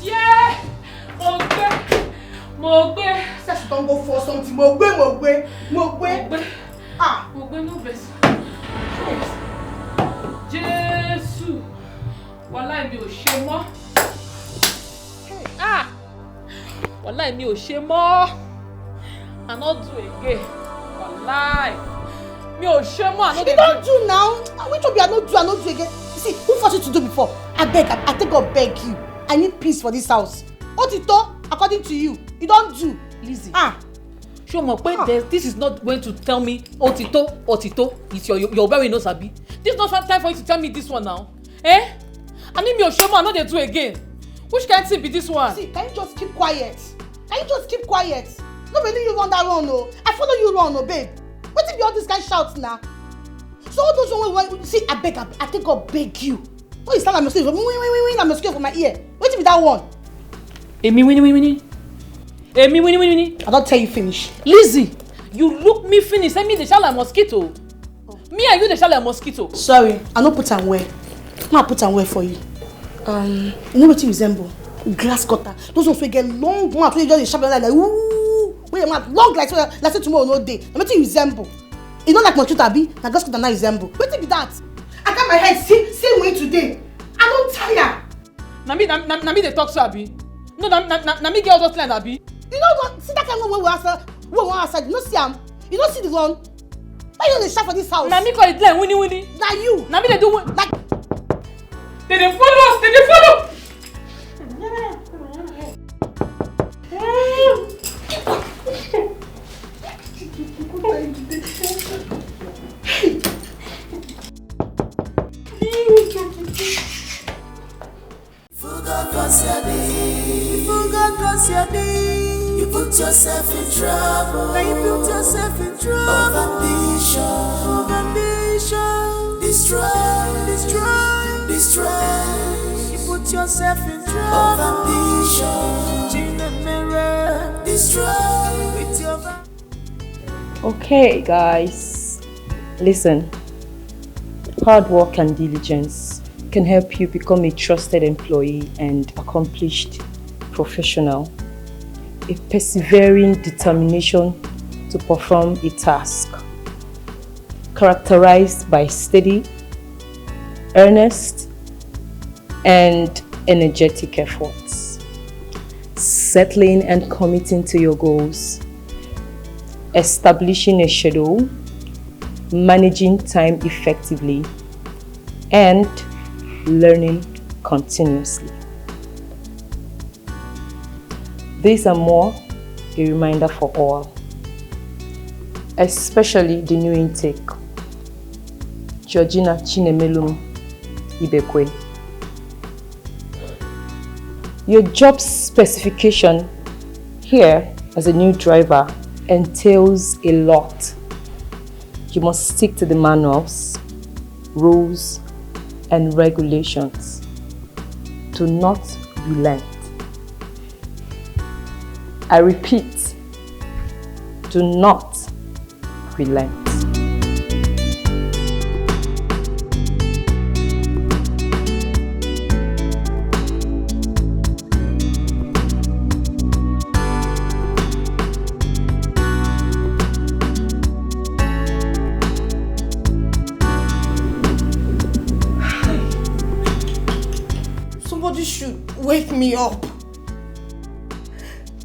Yeah! Mo gbé! Mo gbé! Sẹ́sì tó ń go for something. Mo gbé, mo gbé, mo gbé. Mo gbé! Ah! Mo gbé, no vex. Jésù! Wàláì, mi ò ṣe mọ́. Ah! Wàláì, mi ò ṣe mọ́. I no do again. Wàláì. Mi ò ṣe mọ́. I no You dey don do. do now. Ah, which one be I no do, I no do again? You see, who force you to do before? I beg, I, I take God beg you. I need peace for this house. Ó ti tó, according to you, you don do. Lizzie. Ah. Ṣé o mọ̀ pé Ah. there's- this is not going to tell me ó ti tó, ó ti tó. It's your, your, your very nose, abi. This is not time for you to tell me this one now. Eh? I need mi ò ṣe mọ́, I no dey do again. Which kind thing be this one? See, can you just keep quiet? Can you just keep quiet? No be only you run that run o. I follow you run o, babe. Wetin be all this kind shout na? So all those one wey, wey, see, I beg, I, I take God beg you. Why you stand like mosquito? Win, win, win, win, like mosquito for my ear. Wetin be that one? Èmi win, win, win. Èmi win, win, win. I don tell you finish. Lizzie, you look me finish. Say me dey shout like mosquito. Me and you dey shout like mosquito. Sorry, I no put am well. Ma put am well for you. Um, you know wetin you resemble? Grass cutter. Those ones wey get long mouth wey just dey sharp like, like ooh, wey your mouth long like so, like say tomorrow no dey. Na wetin you resemble? You no like mosquito, abi? Na grass cutter na you resemble. Wetin be that? I got my head see see win today. I don tire. Na me, na, na, na me dey talk so, abi? No, na, na, na, na me get all those lines, abi? You know what? See that kind of one wey we outside, wey we outside. You no see am? You no see the one? Why you dey shout for this house? Na me call it line, winnie, winnie. Na you. Na me dey do win. Like They dey follow us, they dey follow. If you go cross your knee, if you go cross your knee, you put yourself in trouble. Now you put yourself in trouble. Overvision, overvision, destroy, destroy, destroy. You put yourself in trouble. Overvision, Chinamere, destroy with your va- Okay, guys, listen. Hard work and diligence can help you become a trusted employee and accomplished professional. A persevering determination to perform a task, characterized by steady, earnest, and energetic efforts, settling and committing to your goals, establishing a schedule, managing time effectively, and learning continuously. These are more a reminder for all, especially the new intake, Georgina Chinemelum Ibekwe. Your job specification here as a new driver entails a lot. You must stick to the manuals, rules, and regulations. Do not relent. I repeat, do not relent. Somebody should wake me up.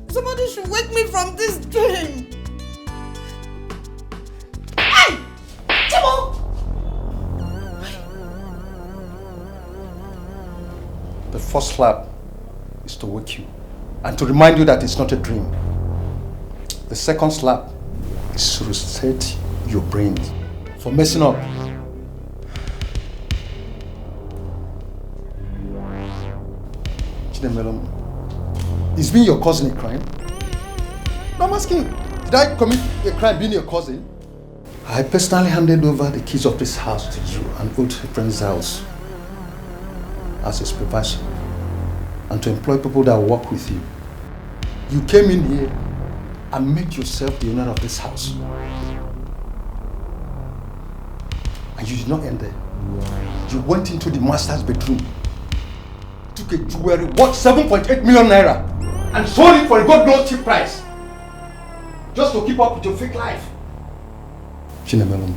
Somebody should wake me from this dream. Hey! Chibo! The first slap is to wake you and to remind you that it's not a dream. The second slap is to reset your brain for messing up. Chinemelum, is being your cousin a crime? No, I'm asking. Did I commit a crime being your cousin? I personally handed over the keys of this house to you, an old friend's house, as a supervisor, and to employ people that work with you. You came in here and made yourself the owner of this house. And you did not end there. You went into the master's bedroom, took a jewelry worth seven point eight million naira, and sold it for a god knows cheap price, just to keep up with your fake life. Chinemelum,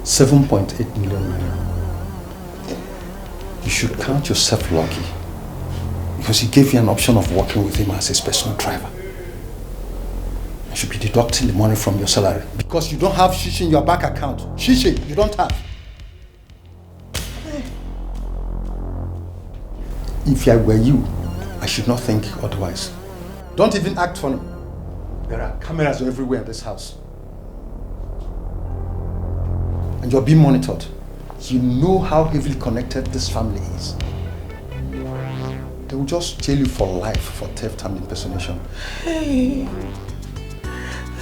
seven point eight million naira. You should count yourself lucky because he gave you an option of working with him as his personal driver. You should be deducting the money from your salary because you don't have shishi in your bank account. Shishi, you don't have. If I were you, I should not think otherwise. Don't even act funny. There are cameras everywhere in this house. And you're being monitored. You know how heavily connected this family is. They will just jail you for life for theft and impersonation. Hey.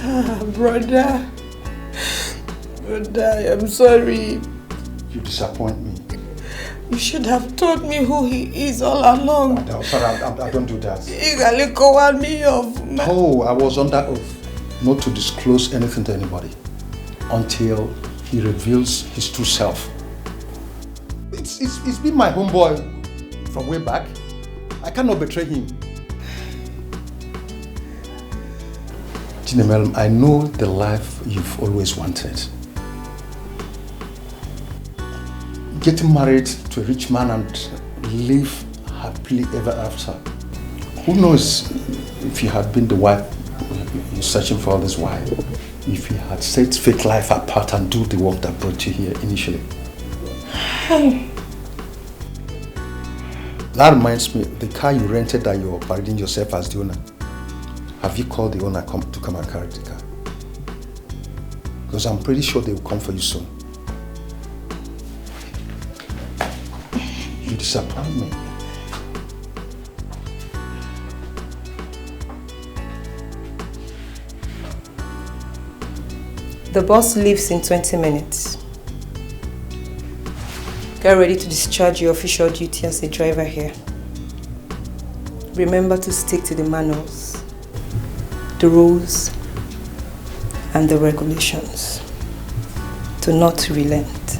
Ah, brother. Brother, I'm sorry. You disappoint me. You should have told me who he is all along. I, I'm sorry, I, I, I don't do that. Ị ga-alịkọwa me of ma- Oh, I was under oath not to disclose anything to anybody until he reveals his true self. It's, it's, it's been my homeboy from way back. I cannot betray him. Chinemelum, I know the life you've always wanted. Getting married to a rich man and live happily ever after. Who knows if you had been the wife you're searching for all this while, if you had set fake life apart and do the work that brought you here initially. That reminds me, the car you rented that you're parading yourself as the owner, have you called the owner come, to come and carry the car? Because I'm pretty sure they will come for you soon. You disappoint me. The bus leaves in twenty minutes. Get ready to discharge your official duty as a driver here. Remember to stick to the manuals, the rules, and the regulations. Do not relent.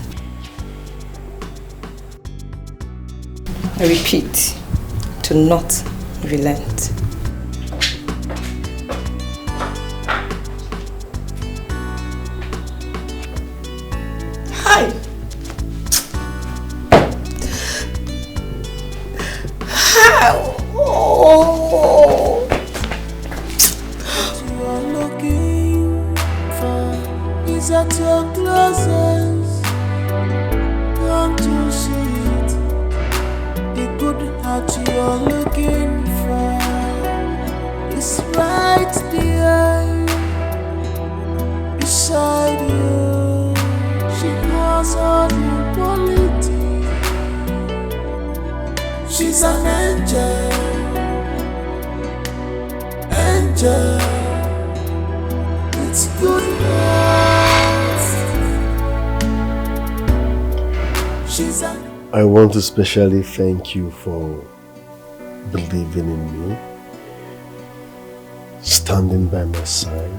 I repeat, do not relent. Hi. Hi. Oh. What you're looking for is at your closest. Don't you see it? The good heart you're looking for is right there beside you. She has all your quality. She's an angel. Angel. It's good heart. She's an I want to specially thank you for believing in me. standing by my side,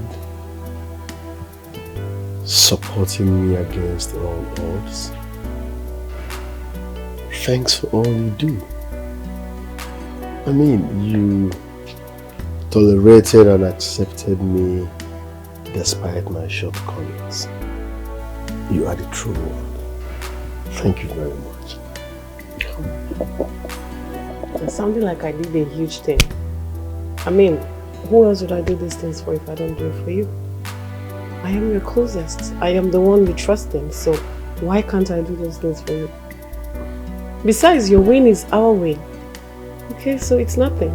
supporting me against all odds. Thanks for all you do. I mean, you tolerated and accepted me despite my shortcomings. You are the true one. Thank you very much. It's sounding like I did a huge thing. I mean, who else would I do these things for if I don't do it for you? I am your closest. I am the one you trust in, so why can't I do those things for you? Besides, your win is our win. Okay, so it's nothing.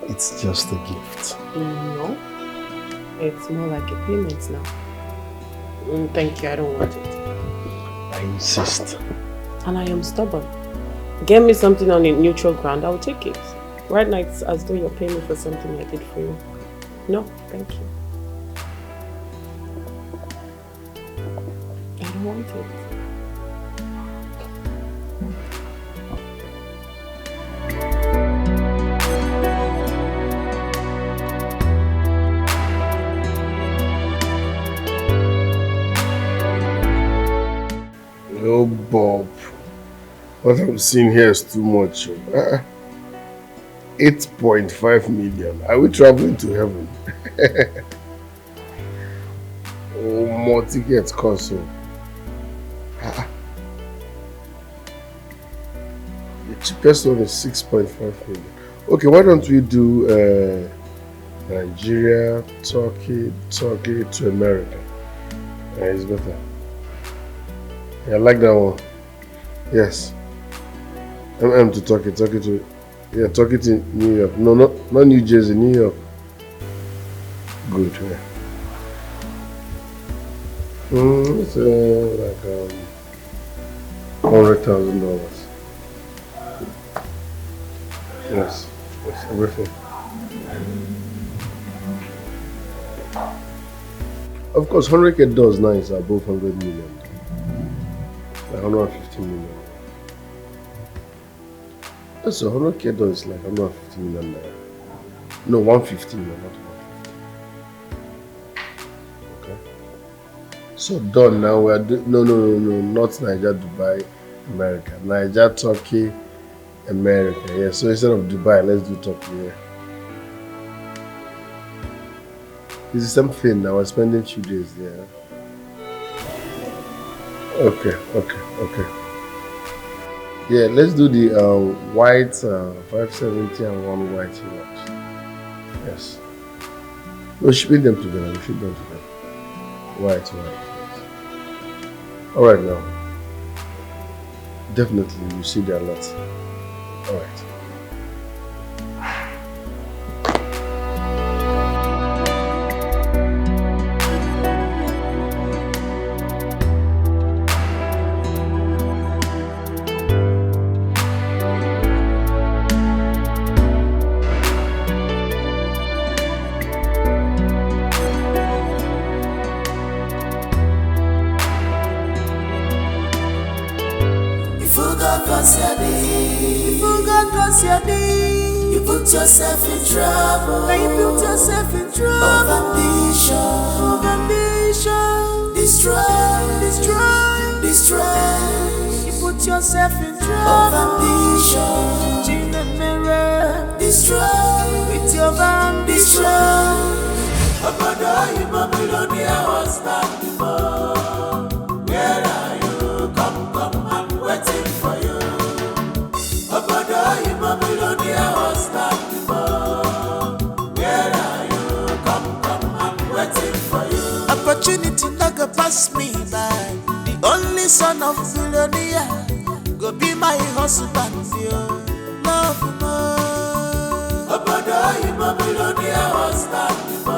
It's just a gift. No, it's more like a payment now. Mm, thank you, I don't want it. I insist. And I am stubborn. Get me something on a neutral ground, I'll take it. Right now, it's as though you're paying me for something I did for you. No, thank you. I don't want it. Oh, Bob. What I'm seeing here is too much. Uh, eight point five million. Are we traveling to heaven? Oh, more tickets cost so. Ah. The cheapest one is six point five million. Okay, why don't we do uh, Nigeria, Turkey, Turkey to America? Uh, it's better. Yeah, I like that one. Yes. M M to Turkey, Turkey to, yeah, Turkey to New York. No, not, not New Jersey, New York. Good. Yeah. Mm, it's uh, like um, hundred thousand dollars. Yes, yes, everything. Of course, hundred K does now is above hundred million. Like hundred fifty million. That's a hundred K does is like hundred fifty million naira. No, one fifty million, not one fifty. Okay. So done now. We are do- no, no, no, no, not Niger, Dubai, America. Niger, Turkey, America. Yeah. So instead of Dubai, let's do Turkey. Yeah. It's the same thing now. We're spending few days there. Okay, okay, okay. Yeah, let's do the uh, white uh, five seventy and one white watch. Yes. We'll ship them together. We'll ship them together. White, white, white. All right now. Definitely, you see the alert. All right. Ifugo Kosiadi. Ifugo Kosiadi. You put yourself in trouble. Now you put yourself in trouble. Of ambition. Of ambition. Destroy. Destroy. Destroy. You put yourself in trouble. Of ambition. Chimemere. Destroy. With your ambition. Destroy. Obodo Igbo Billionaire Husband. Where are you? Come, come, I'm waiting for you. Son of billionaire, go be my husband, yo. Love more. Obodo oyibo billionaire husband, oh.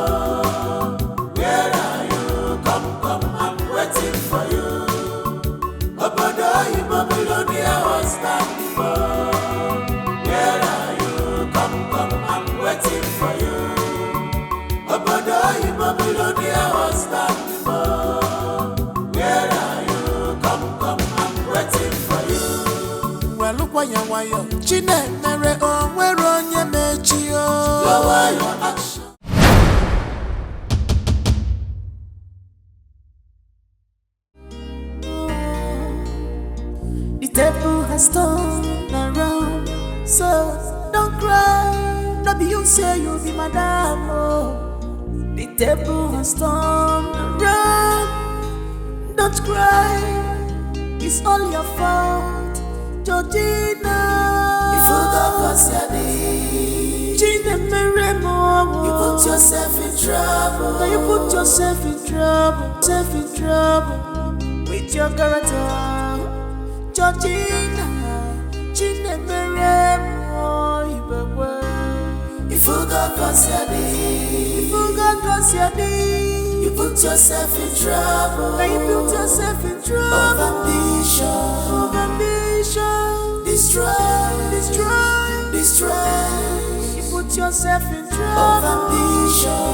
Where are you? Come, come, I'm waiting for you. Obodo oyibo billionaire husband, oh. Where are you? Come, come, I'm waiting for you. Obodo oyibo billionaire husband, oh. Where are you? Come, come, I'm waiting for you. Well, look why you, why you. Chinemere, oh, where on your mechi, oh. Lower your action. The table has turned around, so don't cry. No be you say you be madam, oh. The table has turned around. Don't cry, it's all your fault, Georgina. If you go cause your day, Chinemere mo. You put yourself in trouble. Now you put yourself in trouble, self in trouble with your character, Georgina. Chinemere mo, Ibekwe. If you go cause your day, if you go cause your day, you put yourself in trouble. Now you put yourself in trouble. Over ambition, over ambition, destroy, destroy, destroy. You put yourself in trouble. Over ambition,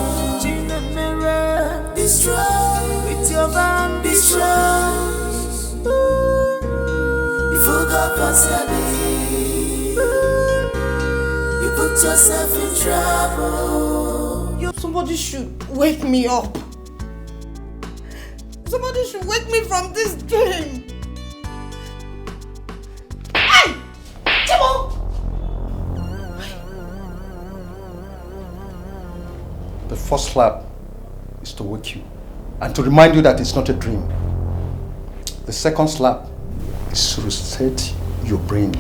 Chinemere, destroy with your ambition. If you go cause your day, you put yourself in trouble. Somebody should wake me up. Somebody should wake me from this dream. Hey! Chimo! The first slap is to wake you and to remind you that it's not a dream. The second slap is to reset your brain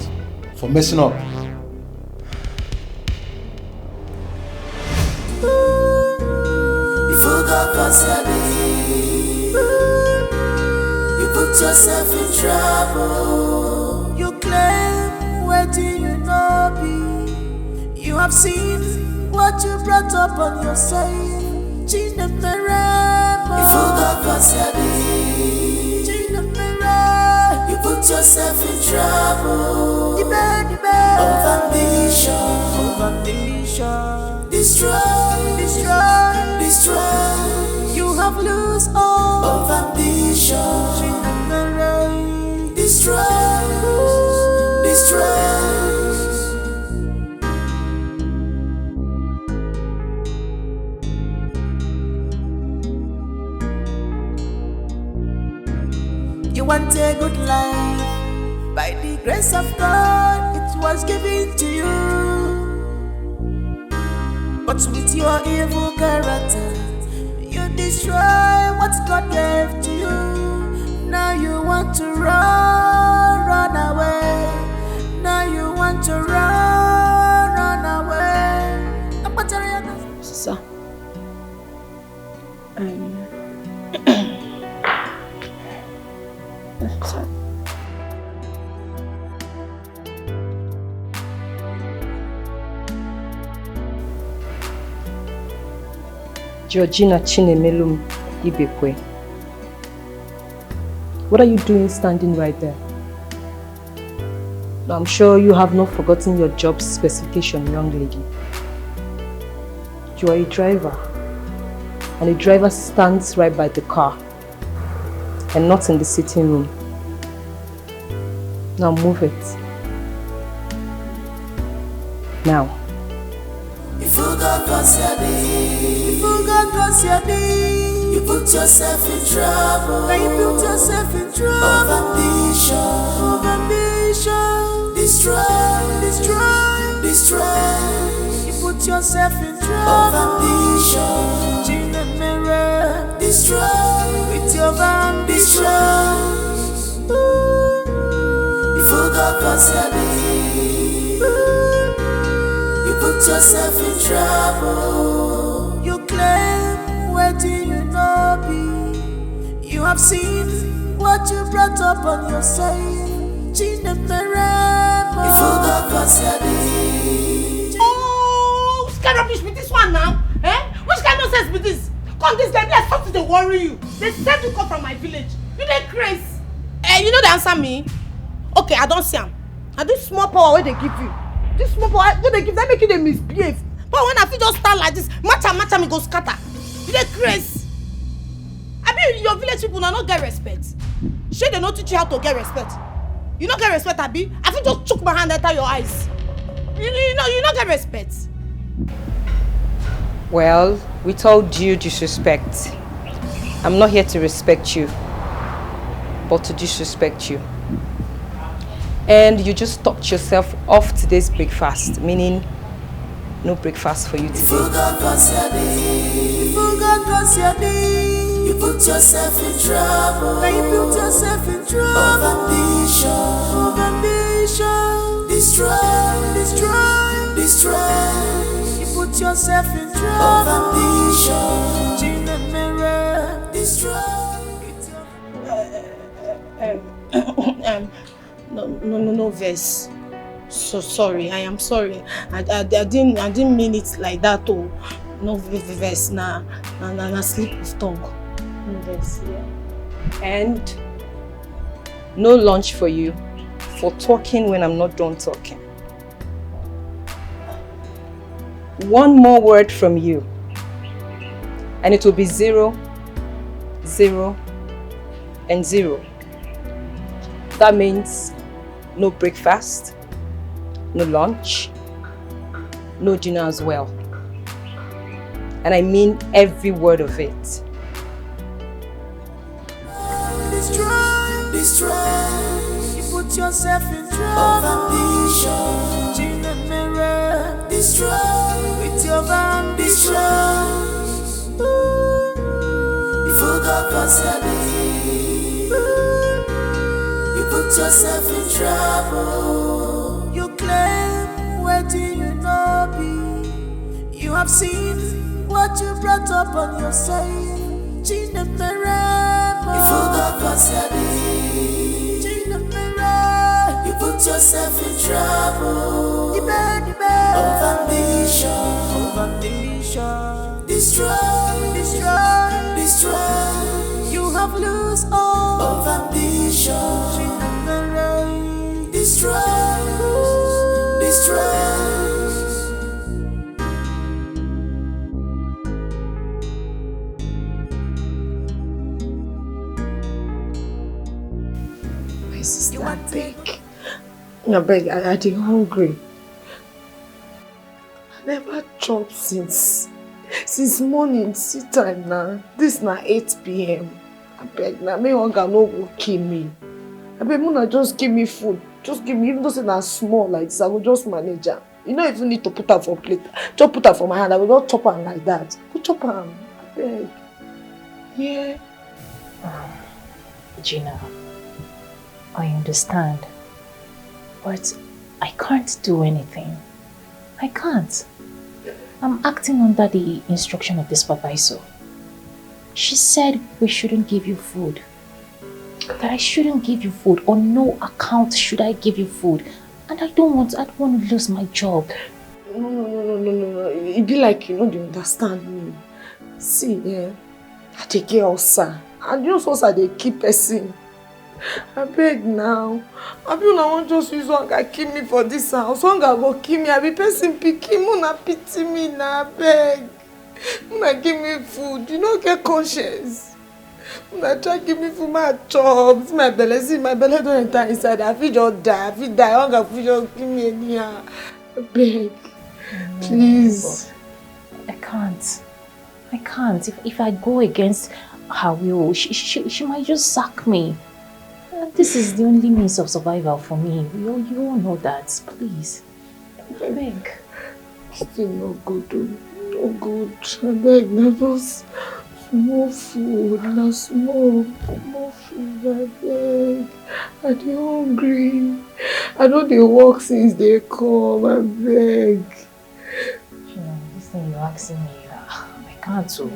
for messing up. If you go cause your day, you put yourself in trouble. You claim wetin you no be. You have seen what you brought upon yourself. Chinemere mo. If you go cause your day, Chinemere, you put yourself in trouble. Dibe, dibe. Over ambition, over ambition, destroy, destroy, destroy. You have lost all. Over ambition, Chinemere, destroy, destroy. You want a good life. By the grace of God, it was given to you. But with your evil character, you destroy what God gave to you. Now you want to run, run away. Now you want to run, run away. Sir. Um, sorry. Georgina Chinemelum Ibekwe, what are you doing standing right there? I'm sure you have not forgotten your job specification, young lady. You are a driver, and a driver stands right by the car and not in the sitting room. Now move it. Now. If you go cause your day, if you go cause your day, you put yourself in trouble. Now you put yourself in trouble. Over ambition, over ambition, destroy, destroy, destroy. You put yourself in trouble. Over ambition, Chinemere, destroy with your ambition. If you go cause your day, you put yourself in trouble. You claim wetin you no be. You have seen What you brought up on yourself, Chinemere. If you go for service. Oh, which kind of rubbish be this one now? Eh? Which kind of nonsense be this? Come this guy, me I start to dey worry you. They send you come from my village. You dey craze. Eh, you know they answer me. Okay, I don't see am. And this small power wey they give you, this small power wey they give, that make you dey misbehave. But when I fit just stand like this, matcha matcha me go scatter. You dey craze. I mean, your village people now no get respect. Shey they no teach you how to get respect? You no get respect, abi? I fit just chook my hand enter your eyes. You, you know, you no get respect. Well, with all due disrespect, I'm not here to respect you, but to disrespect you. And you just talked yourself off today's breakfast, meaning no breakfast for you today. If you go for service, if you go for service, you put yourself in trouble. Now you put yourself in trouble. Over ambition, over ambition, destroy, destroy, destroy. You put yourself in trouble. Over ambition, Chinemere, destroy. Um, um, no, no, no, no vex. So sorry. I am sorry. I, I, I didn't, I didn't mean it like that. Oh, no v- v- vex. Na, na, na, na slip of tongue. No vex. Yeah. And no lunch for you for talking when I'm not done talking. One more word from you, and it will be zero, zero, and zero. That means no breakfast, no lunch, no dinner as well. And I mean every word of it. Destroy, destroy. You put yourself in trouble. Over ambition, Chinemere, destroy. With your ambition, if you go for service, you put yourself in trouble. You claim wetin you no be. You have seen what you brought up on yourself. Chinemere, if you go for service, Chinemere, you put yourself in trouble. Ibe, ibe. Over ambition, over ambition, destroy, destroy, destroy. You have lost all. Over ambition, Chinemere, destroy, destroy. My sister, I beg. I beg, I, I dey hungry. I never chop since since morning. See time now. This na eight p.m. I beg now, make hunger no go kill me. I beg, una just give me food. Just give me, even though say na small like this, I go just manage am. You no even need to put am for plate. Just put am for my hand. I go just chop am like that. Go chop am. I beg. Yeah. Um, Gina, I understand, but I can't do anything. I can't. I'm acting under the instruction of the supervisor. She said we shouldn't give you food. That I shouldn't give you food. On no account should I give you food. And I don't want, I don't want to lose my job. No, no, no, no, no, no, no. E be like you no dey understand me. See, eh, I dey get ulcer. And you know say ulcer dey kill person. I beg now. Abi una wan just use hunger kill me for this house? Hunger go kill me. I be person pikin. Una pity me na, I beg. Una give me food. You no get conscience. Una try give me food, ma chop. See my belle, see my belle don enter inside. I fit just die. I fit die. Hunger fit just kill me anyhow. I beg. Please. I can't. I can't. If, if I go against her will, she, she, she might just sack me. Uh, This is the only means of survival for me. You, you all know that. Please. I beg. Still no good o. No good. I beg, na just small food. Na small, small food, I beg. I dey hungry. I no dey work since they come, I beg. Shey na this thing you're asking me, ah, I can't o.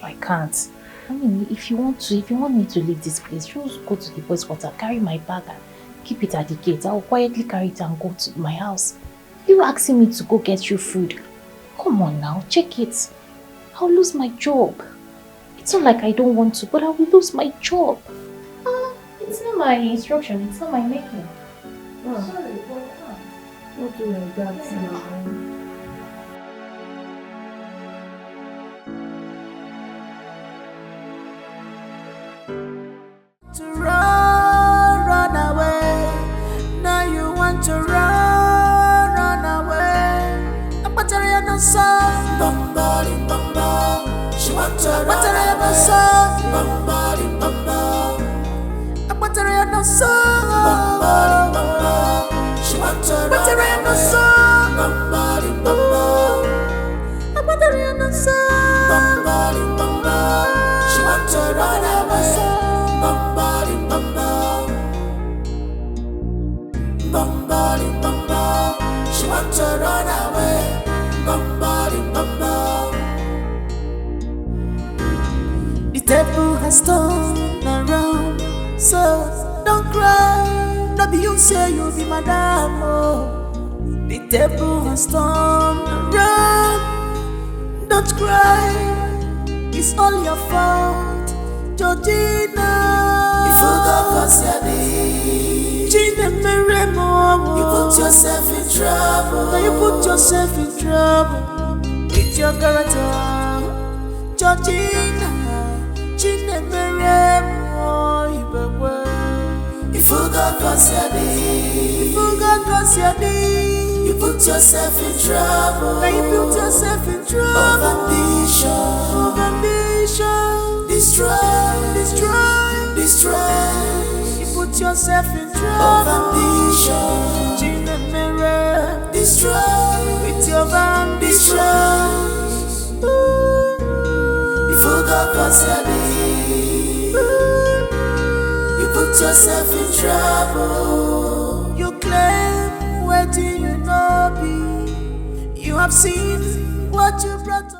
I can't. Mimi, if you want to, if you want me to leave this place, just go to the boys' quarter, carry my bag and keep it at the gate. I will quietly carry it and go to my house. You asking me to go get you food? Come on now, check it. I'll lose my job. It's not like I don't want to, but I will lose my job. Ah, it's not my instruction, it's not my making. Ah, sorry, but I can't. Not do like that now. To run, run away. Now you want to run, run away. Akpatara ya na so. Bambari bamba. She want to run away. Akpatara ya na so. Bambari bamba. Akpatara ya na so. Bambari bamba. She want to run away. Akpatara ya na so. Bambari bamba. Akpatara ya na so. Bambari bamba. She want to run away. Bambari bamba. Bambari bamba. She want to run away. Bambari bamba. The table has turned around, so don't cry. No be you say you be madam, oh. The table has turned around. Don't cry, it's all your fault, Georgina. You forgot Kosiani. Chinemeremo. You put yourself in trouble. Now you put yourself in trouble with your character, Georgina. Chinemeremo, Ibekwe. You forgot Kosiani. You forgot Kosiani. You put yourself in trouble. Now you put yourself in trouble. Of ambition. Of ambition. Destroy. Destroy. Destroy. You put yourself in trouble. Of ambition. Chinemere. Destroy. With your ambition. You forgot Kosiani. You put yourself in trouble. You claim what you know be. You have seen what you brought to